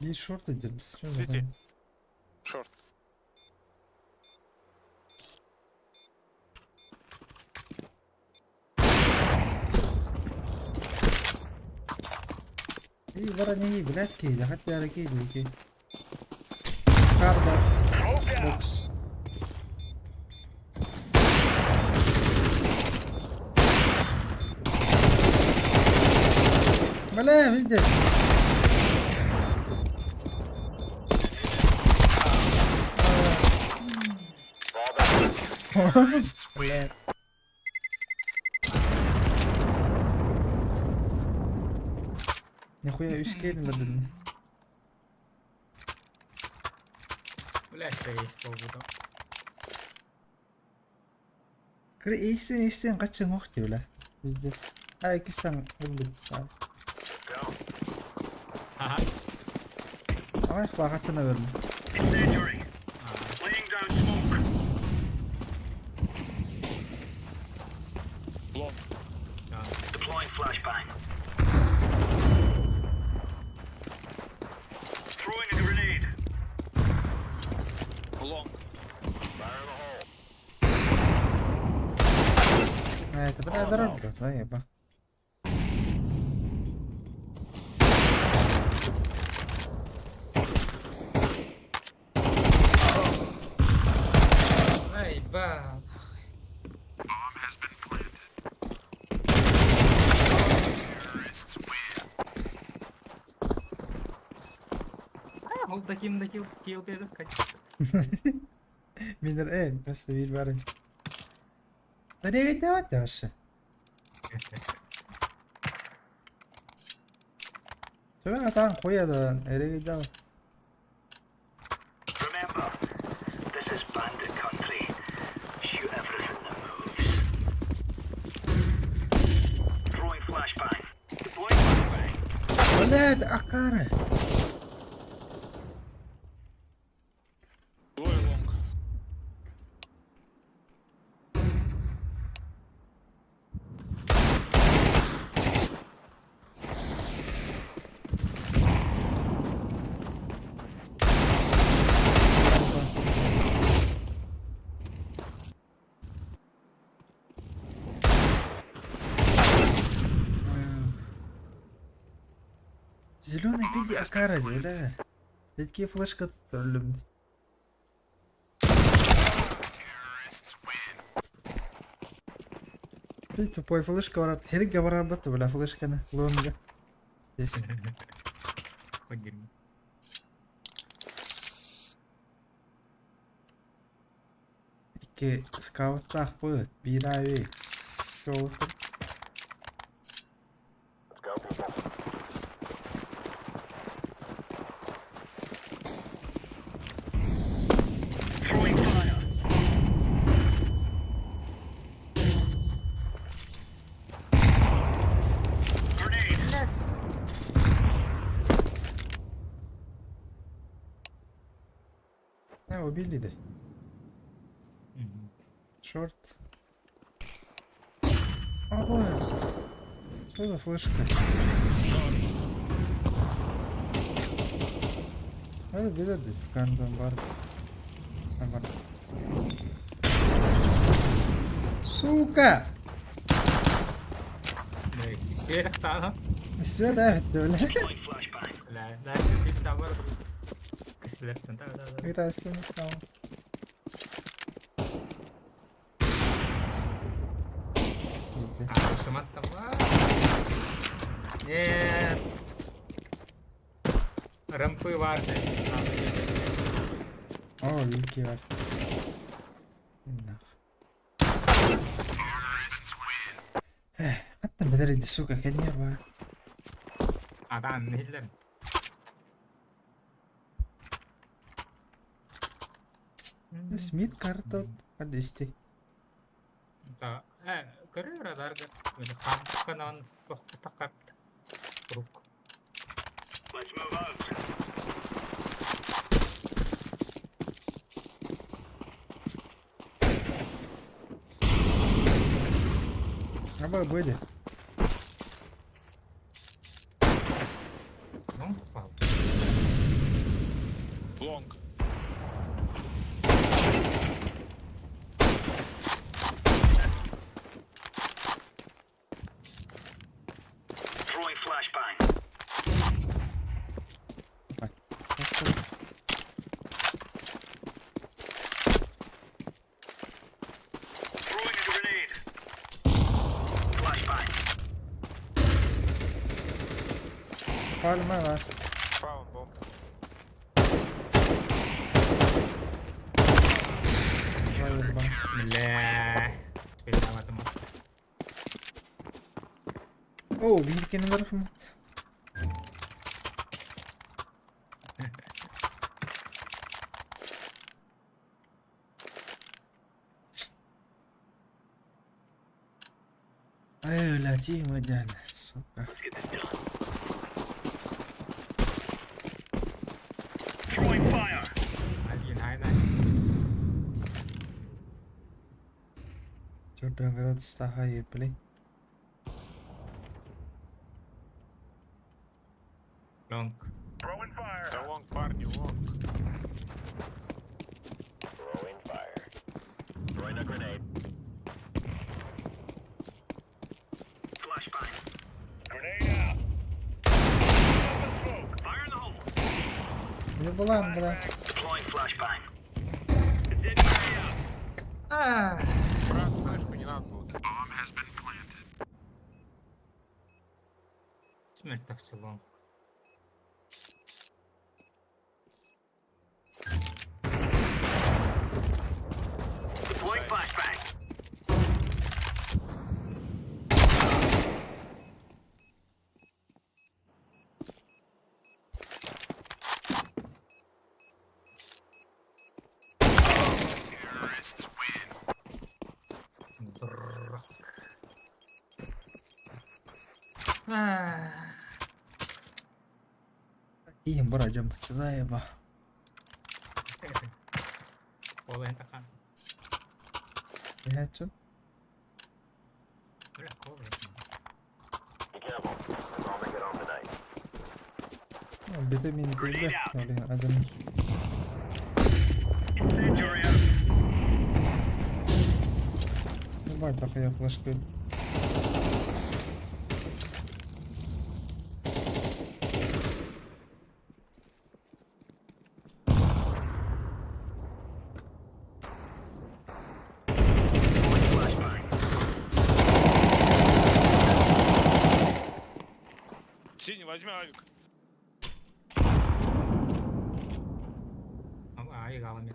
Bir short edelim. City. Short. İyi var ne iyi блядь кейdi. Hatta ara кейdi okey. Karda. Box. Бля, везде. Бля. Нихуя үс келин Бля, есть полгода. Кыры эйсен эйсен качан ох бля. Везде. А, икки сан өлбүт. Ага. Ай, качана бердим. Long. А. Long. Это бля, дорога, да, еба. Ай, ба. А, вот таким таким килл ты, Минер э, просто биир баар. Давай, вообще. Şöyle atan koy da nereye gidiyor? Remember, this is bandit country. Shoot everything that moves. Throwing flashbang. Deploying flashbang. Блядь, акары. Двое long. Зеленый пиди акары, бля. Такие флешка тут Ты тупой флешка барар. Херге барар бат, бля, флешканы. Лонга. Здесь. Ходим. Икки скауттаах будет. Биир ави. Шоу. Throwing fire. Grenade. Не, убили да. Мгм. Шорт. А, блядь. Что за флешка? Hadi bilirdi. Gandon var. Var. Сука! Да, истерик там. Все, да, бля. Deploying flashbang. Ла, да, чуть там бар. Кісілерден, да, да, да. Это там. А, шамат там. А. Нет. Рампы варды. А, все, О, вилки var. Нах. Hatta بدل сука, كان А, да, нелер. Смит карта 200. Да, көрөр адарга. Мен хамканан тохтакат. Рук. Let's move out. Аба были. Ну, пал. Long. Throwing flashbang. Throwing a grenade. Flashbang. Пальма var. Фаун бомб. Vay be. Бля. Виноват. О, вилкини var mı? Эй, блядь, и сука. Let's get this done. Throwing fire. Один, ай, най. Чёрт, градус тахай, блин. Long. Throwing fire. Да long, парни, long. Throwing fire. Throwing a grenade. Flashbang. Grenade out. Smoke. Fire in the hole. Еблан, бля. Deploying flashbang. Incendiary out. А, Брат, флешку не надо было. смерть так long. Тиийэн бара дьон Чызаева. Ол эн тахан. Иһээччин. Бля, кол. Битэмиин тиийбэт. Ол иһин адьам. Давай такая флешка. Синий, возьми авик. Ай, галам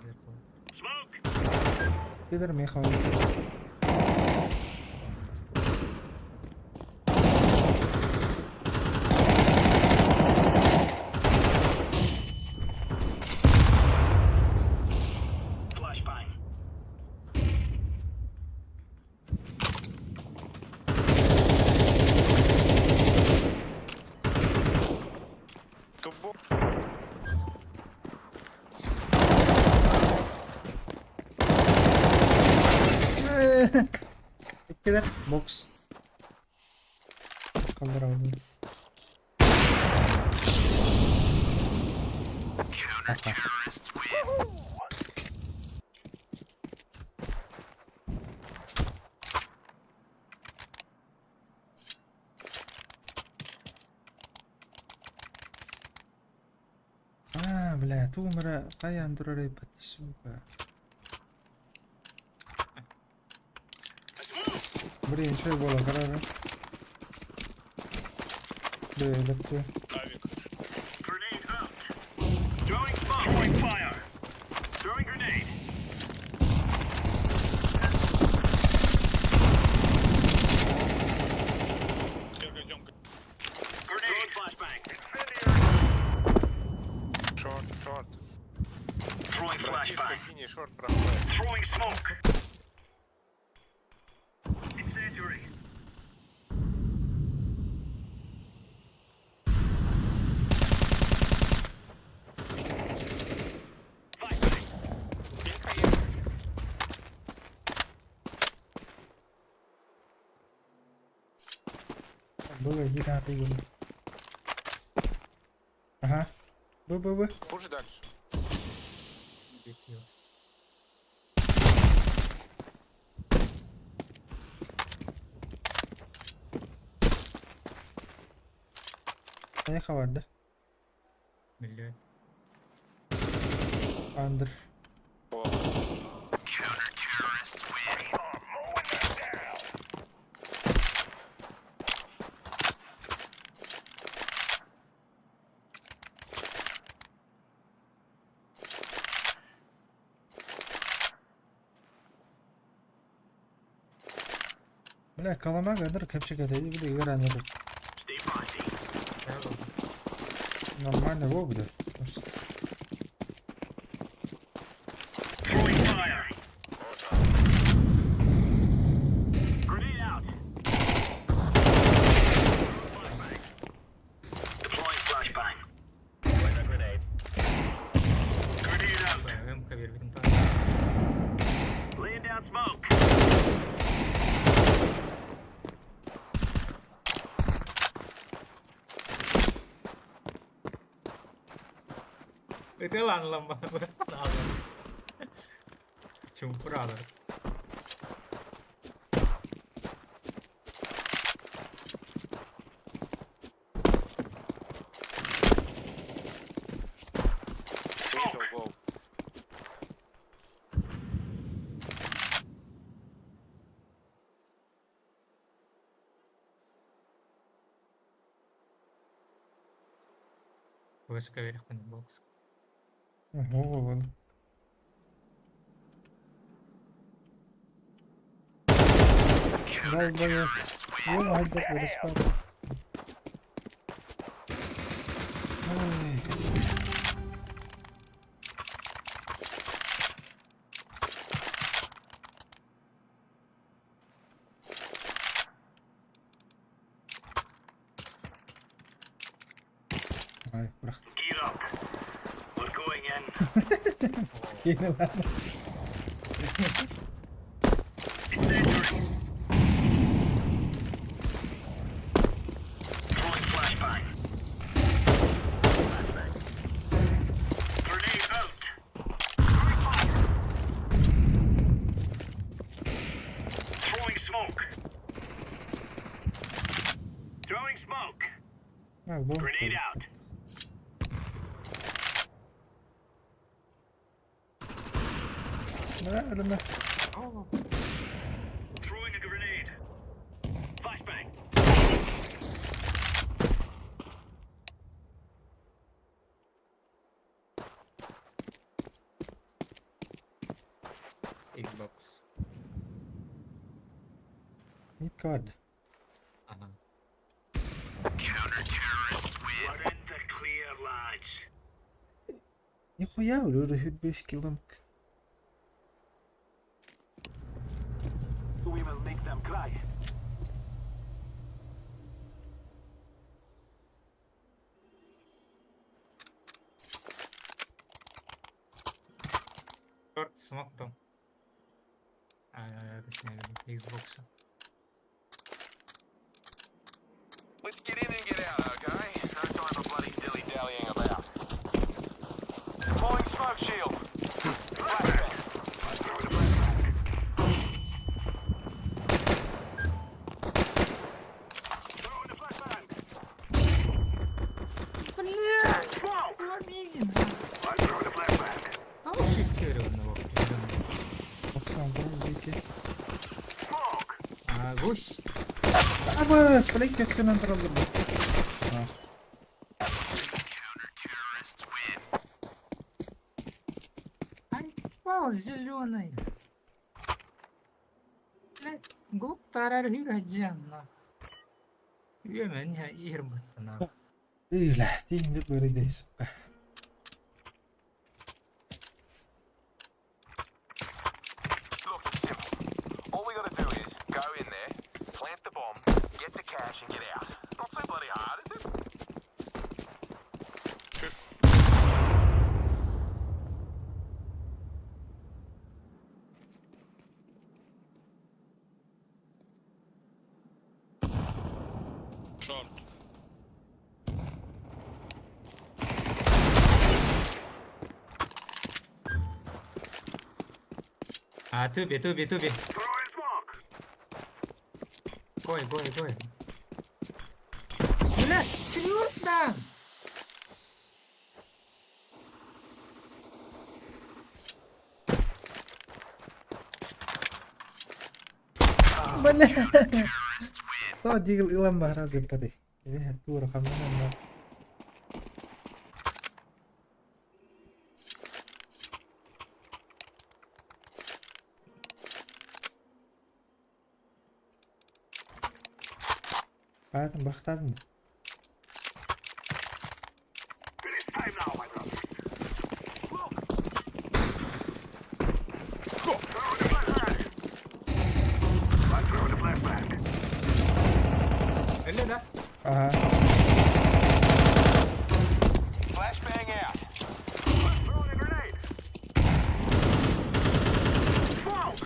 Пидор Михаил. Тубо. Иккилэр бокс. Kaldır А, бля, тугум эрэ хайаан турар эбит, сука. Блин, что было, карара? Да, электро. Авик. Первый идем. Шорт, шорт. Братишка, синий шорт проходит. Кинь хаешку еще. Было, гитара было. Ага. Б, Б, Б. Хуже дальше. Поехал, да? Миллион. Андр. О, Бля, Коломага, андр, кэпчик это, и бля, игра не тут. Нормально, во, бля. МК бербитим таа. Ытылан ламба. Чумпуралар. Видел гол. Вышка верхний бокс. Ого, вон. Дай, дай. Ё, хайдах респаун. Ой. Ай, бырах. Скинула. А, лонг был. Да, өлүмэ. Xbox. Mid card. Ага. Нихуя, өлөрө килом. Short smoke там. А, точнее, Xbox. Let's get in and get out, okay? No time for bloody dilly-dallying about. Deploying smoke shield. Flashbang. Throwing a flashbang. Smoke! I'm throwing a flashbang. Там шифтеры одного. Оксан, дики. Smoke! А, гусь. Абы, сплейк өттүнэн тураллар. А, Ай, пал зеленый. Блять, глуп тарар хюраджан, Үөмэн иһэр быттана. Ыла, тииҥ бөрөдэй сука. Look, it's simple. All we gotta do is go in there, plant the bomb, get the cash, and get out. Not so bloody hard, is it? Short. А, туби, туби, туби. Throwing smoke. Гой, гой, гой. Бля, серьезно? Бля. То дигл илан бахразы бады. Эве тура хамнан. Баатын бахтадын. It is time now, my brothers. Look. Throwing a flashbang. I'm throwing a flashbang. Эле, да? Ага. Flashbang out. I'm throwing a grenade. Smoke.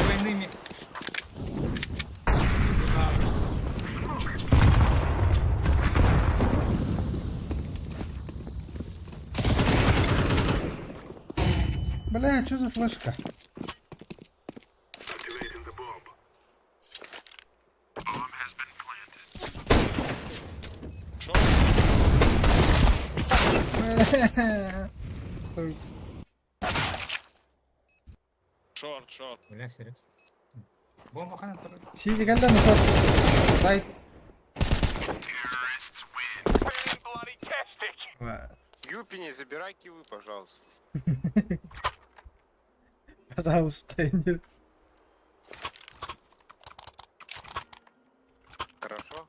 Двойными. Бля, что за флешка? Activating the bomb. Short. Short, short. Бля, серьезно. Бомба хана турар. Сиди кэллэн шорт. Сайт. Bloody tastic. Юпи, не забирай кивы, пожалуйста. Пожалуйста, не. Хорошо?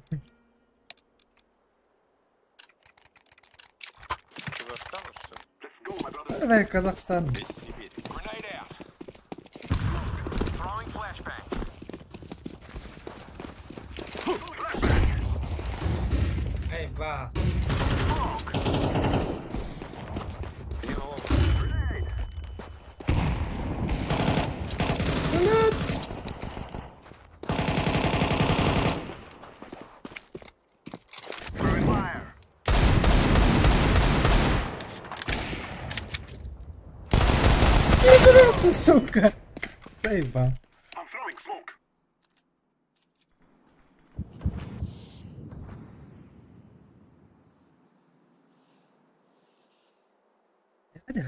Ты с Казахстана, что ли? Let's go, my brothers. Давай, Казахстан. Из Сибири. Grenade out. Ай, ба. Один лоб. Ты, сука! Заебал.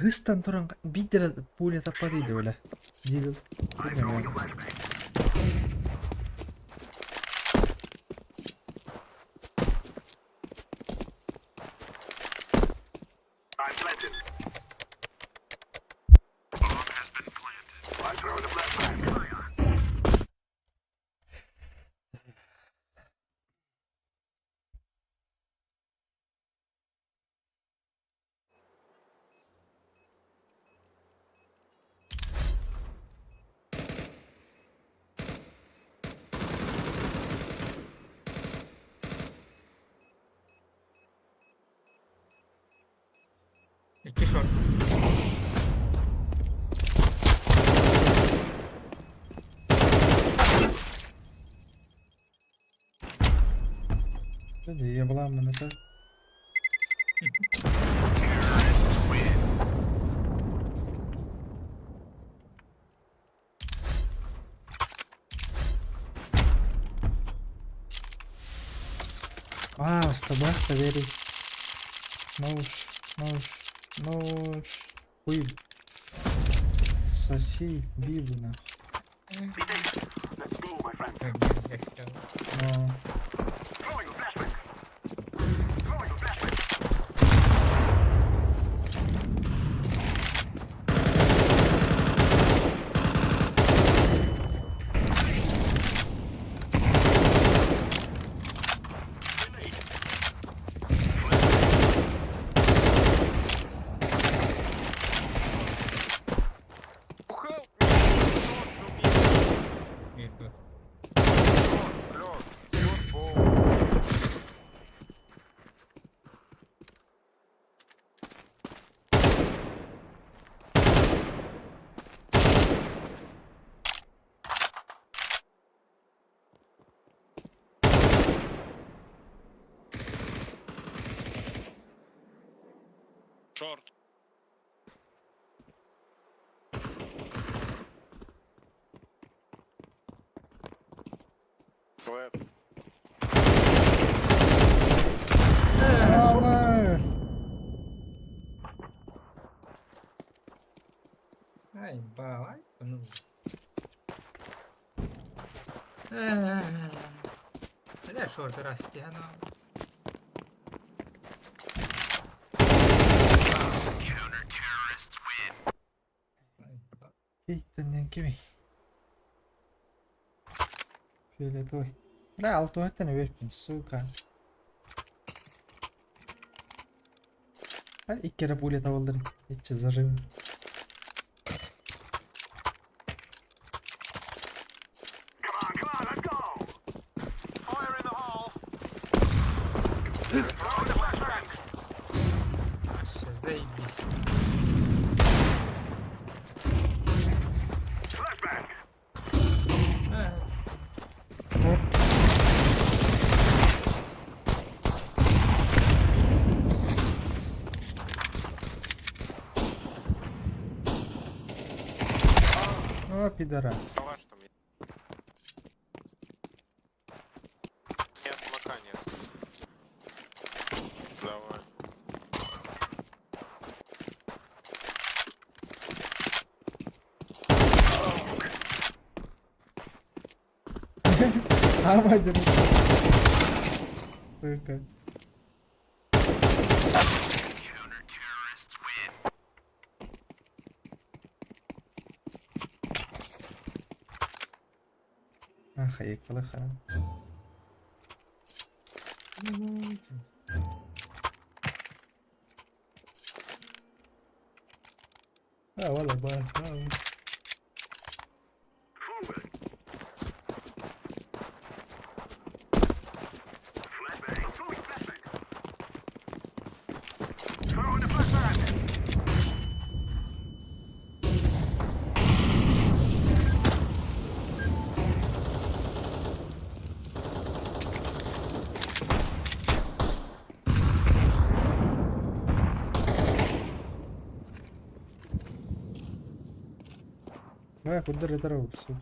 Хыстан туран биир пуля таппат иди бля. Дигл. Икки шорт. Ебала мен это. А, с тобой поверить. Нож, нож, нож. Хуй. Соси бибу нахуй. Я сказал. Но... Oh, help me! Short, to me. Мид был. Short, close. Your ball. Шорт. Left. Давай! Ай, ба, ай, ну. Бля, шорт раз стягнув. Ай, ба. Кейттеннен кими? Фиолетовый. Бля, алтуһаттан эберпин, сука. Hadi ilk kere пуля табылдыр. Итче зажим. Ще заебись. Э, О, пидорас. Калаш там есть. У меня смока нет. Давай. Ама держи. Сука. Ах, айыкпала хара. А, вала, ба, ба. Бля, куда ретро, сука.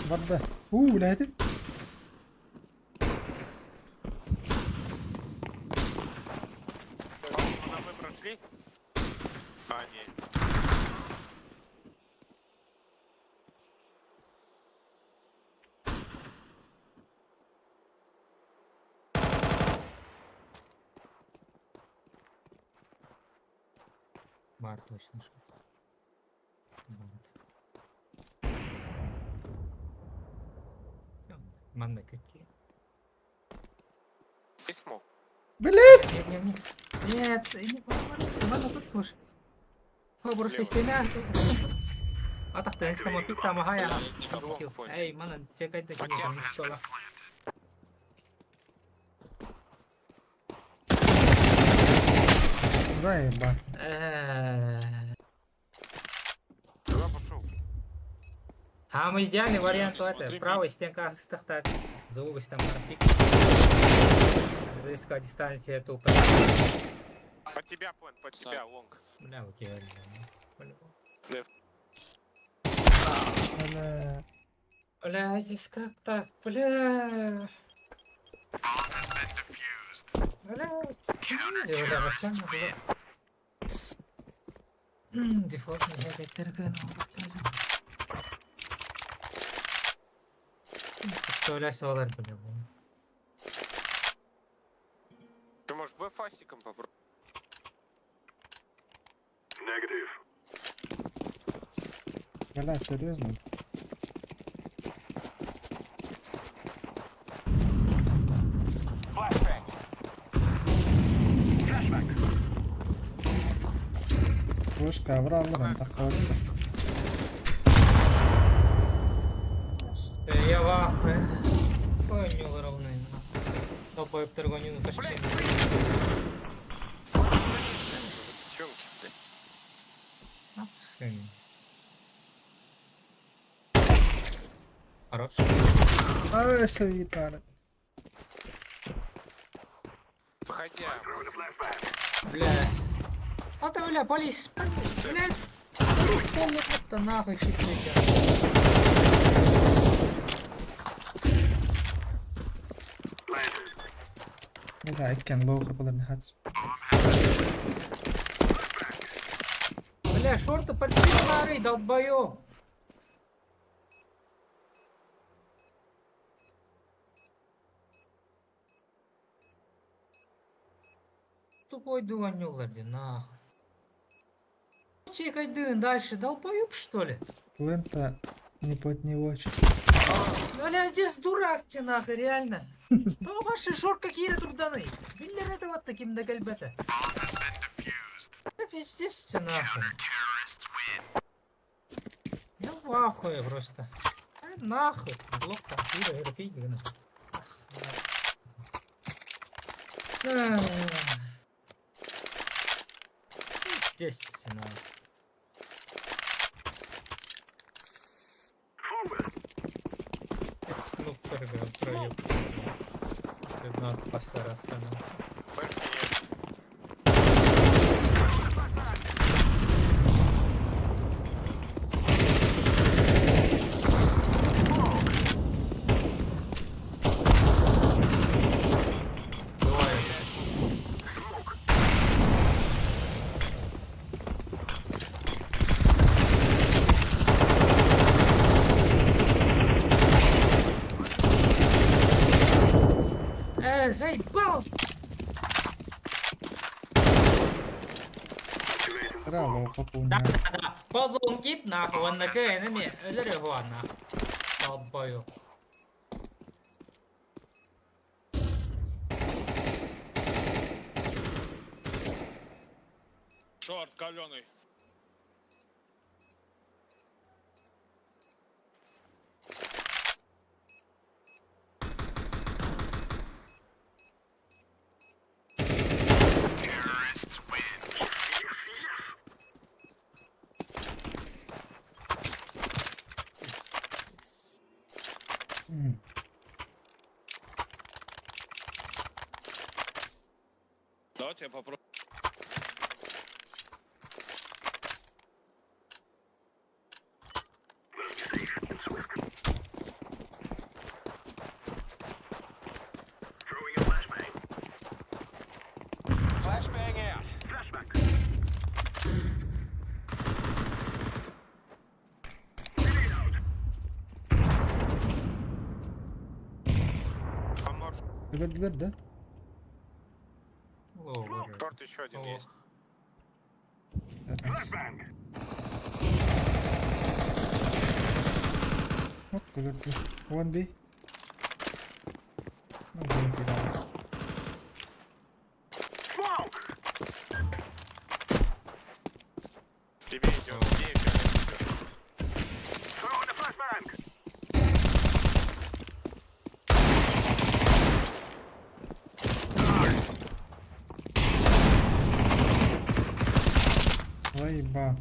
Барда. У, бля, это. По-моему, мы прошли. А, нет. Бар точно что. Бар. Манна какие? Ты смог. Блядь! Нет, нет, нет. Нет, не Ладно, тут слушай. О, просто Слева. стена. Атахта, инстама пикта махая. Эй, мана, чекай такие стола. Да, еба. Куда пошел? Самый идеальный вариант Не это смотри, правая стенка тахта звук там пик. Близкая дистанция тупо. Под тебя, план, под тебя, long. Бля, окей, по-любому. Бля. Бля, здесь как так, бля. Бля, бля, вообще было. Дефолтный я Представляю, олар, бля, бу. Ты можешь Б фастиком попробовать? Бля, серьезно? Флешка авраллар, так вот. Я в ахуе. Понял ровно. Долбоеб торгонину почти. Девчонки, блядь. Нахрен. Хорош. Ай, свитар. Выходи, а, Бля. А ты, бля, полез, бля. Это нахуй щит Бля, иккен лоха была мехат. Бля, шорты подпинары, долбоёб. Тупой дуанёл, нахуй. Чекай дын дальше, долбоёб что ли? Лента не под него. Бля, здесь дурак ты нахуй, реально. Да ваши шорт какие труданы. Биллер это вот таким да гальбета. Да пиздец ты нахуй. Я в ахуе просто. А нахуй. Блок там, хуй, это фигня, нахуй. Ах, бля. Эх. Пиздец ты нахуй. Ты снупер, проеб. Тут надо постараться, нахуй. Флешки нет. Давай. Заебал! Бля, лоха полная. Да, ползун кип нахуй, он на кэнами, өлөр нахуй. Долбоёб. Шорт, каленый. М. Давайте я попробую. Өлөрдүлэр да? О, боже. Шорт еще один Ох. есть. Раз. Вот өлөрдү. 1B. Ну, блин, кидали. Тебе идет, тебе идет. Лайба.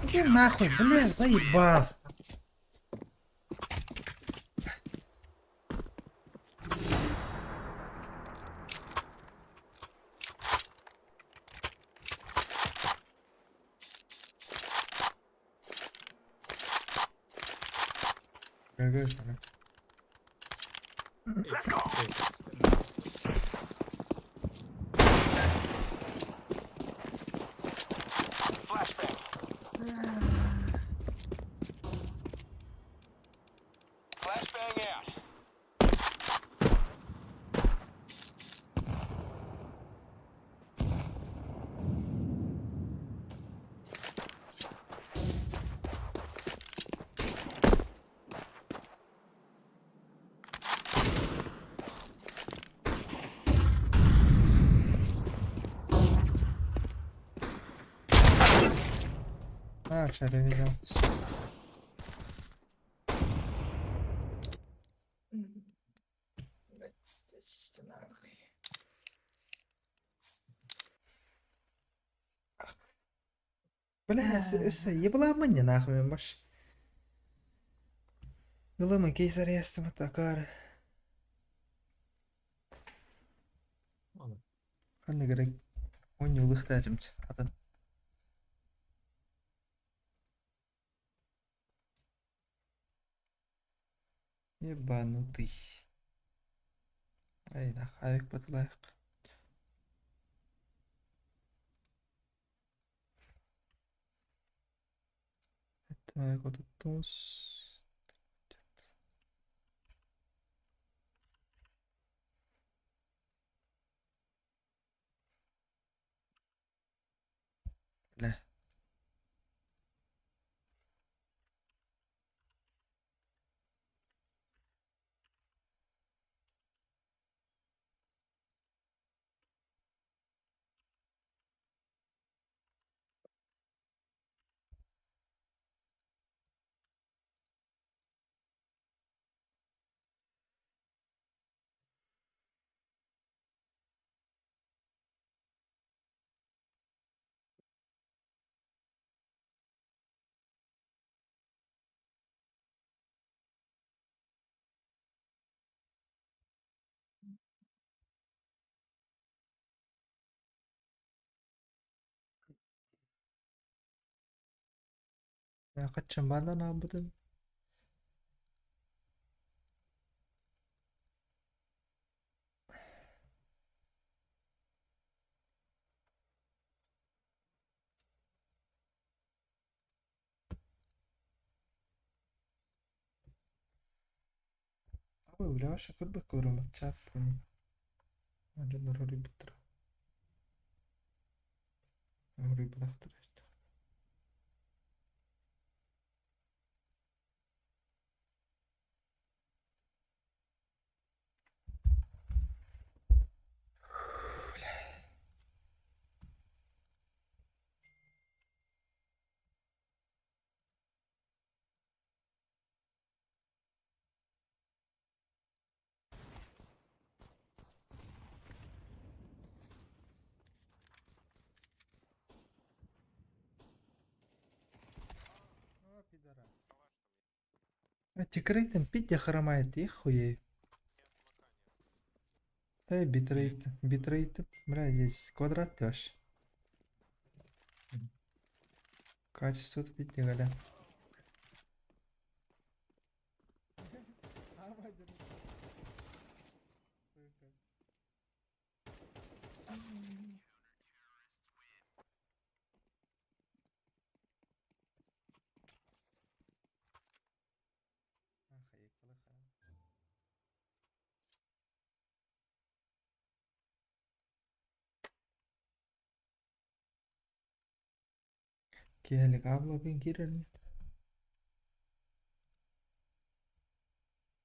Иди нахуй, бля, заебал. ГГ, If this- А, шаря видел. Бля, өссө ебаламын нахуй мен баш. Ылымы кейсар ястым такар. Ладно. Ханна керек. Он юлых тажымч. Атын. Ебанутый. Ай, нах, аяк батылайық. Так, вот это. Бля. Качан бандан албытын? Ой, бля, вообще көрбөк көрөм чат буну. Ажан роли биттер. Роли булактыр. Тикрейтен пить хромает, и хуей. Да битрейт, битрейт, бля, здесь квадрат тоже. Качество пить не галя. Алыха. Киэһэлик аабылабын киирэр нет?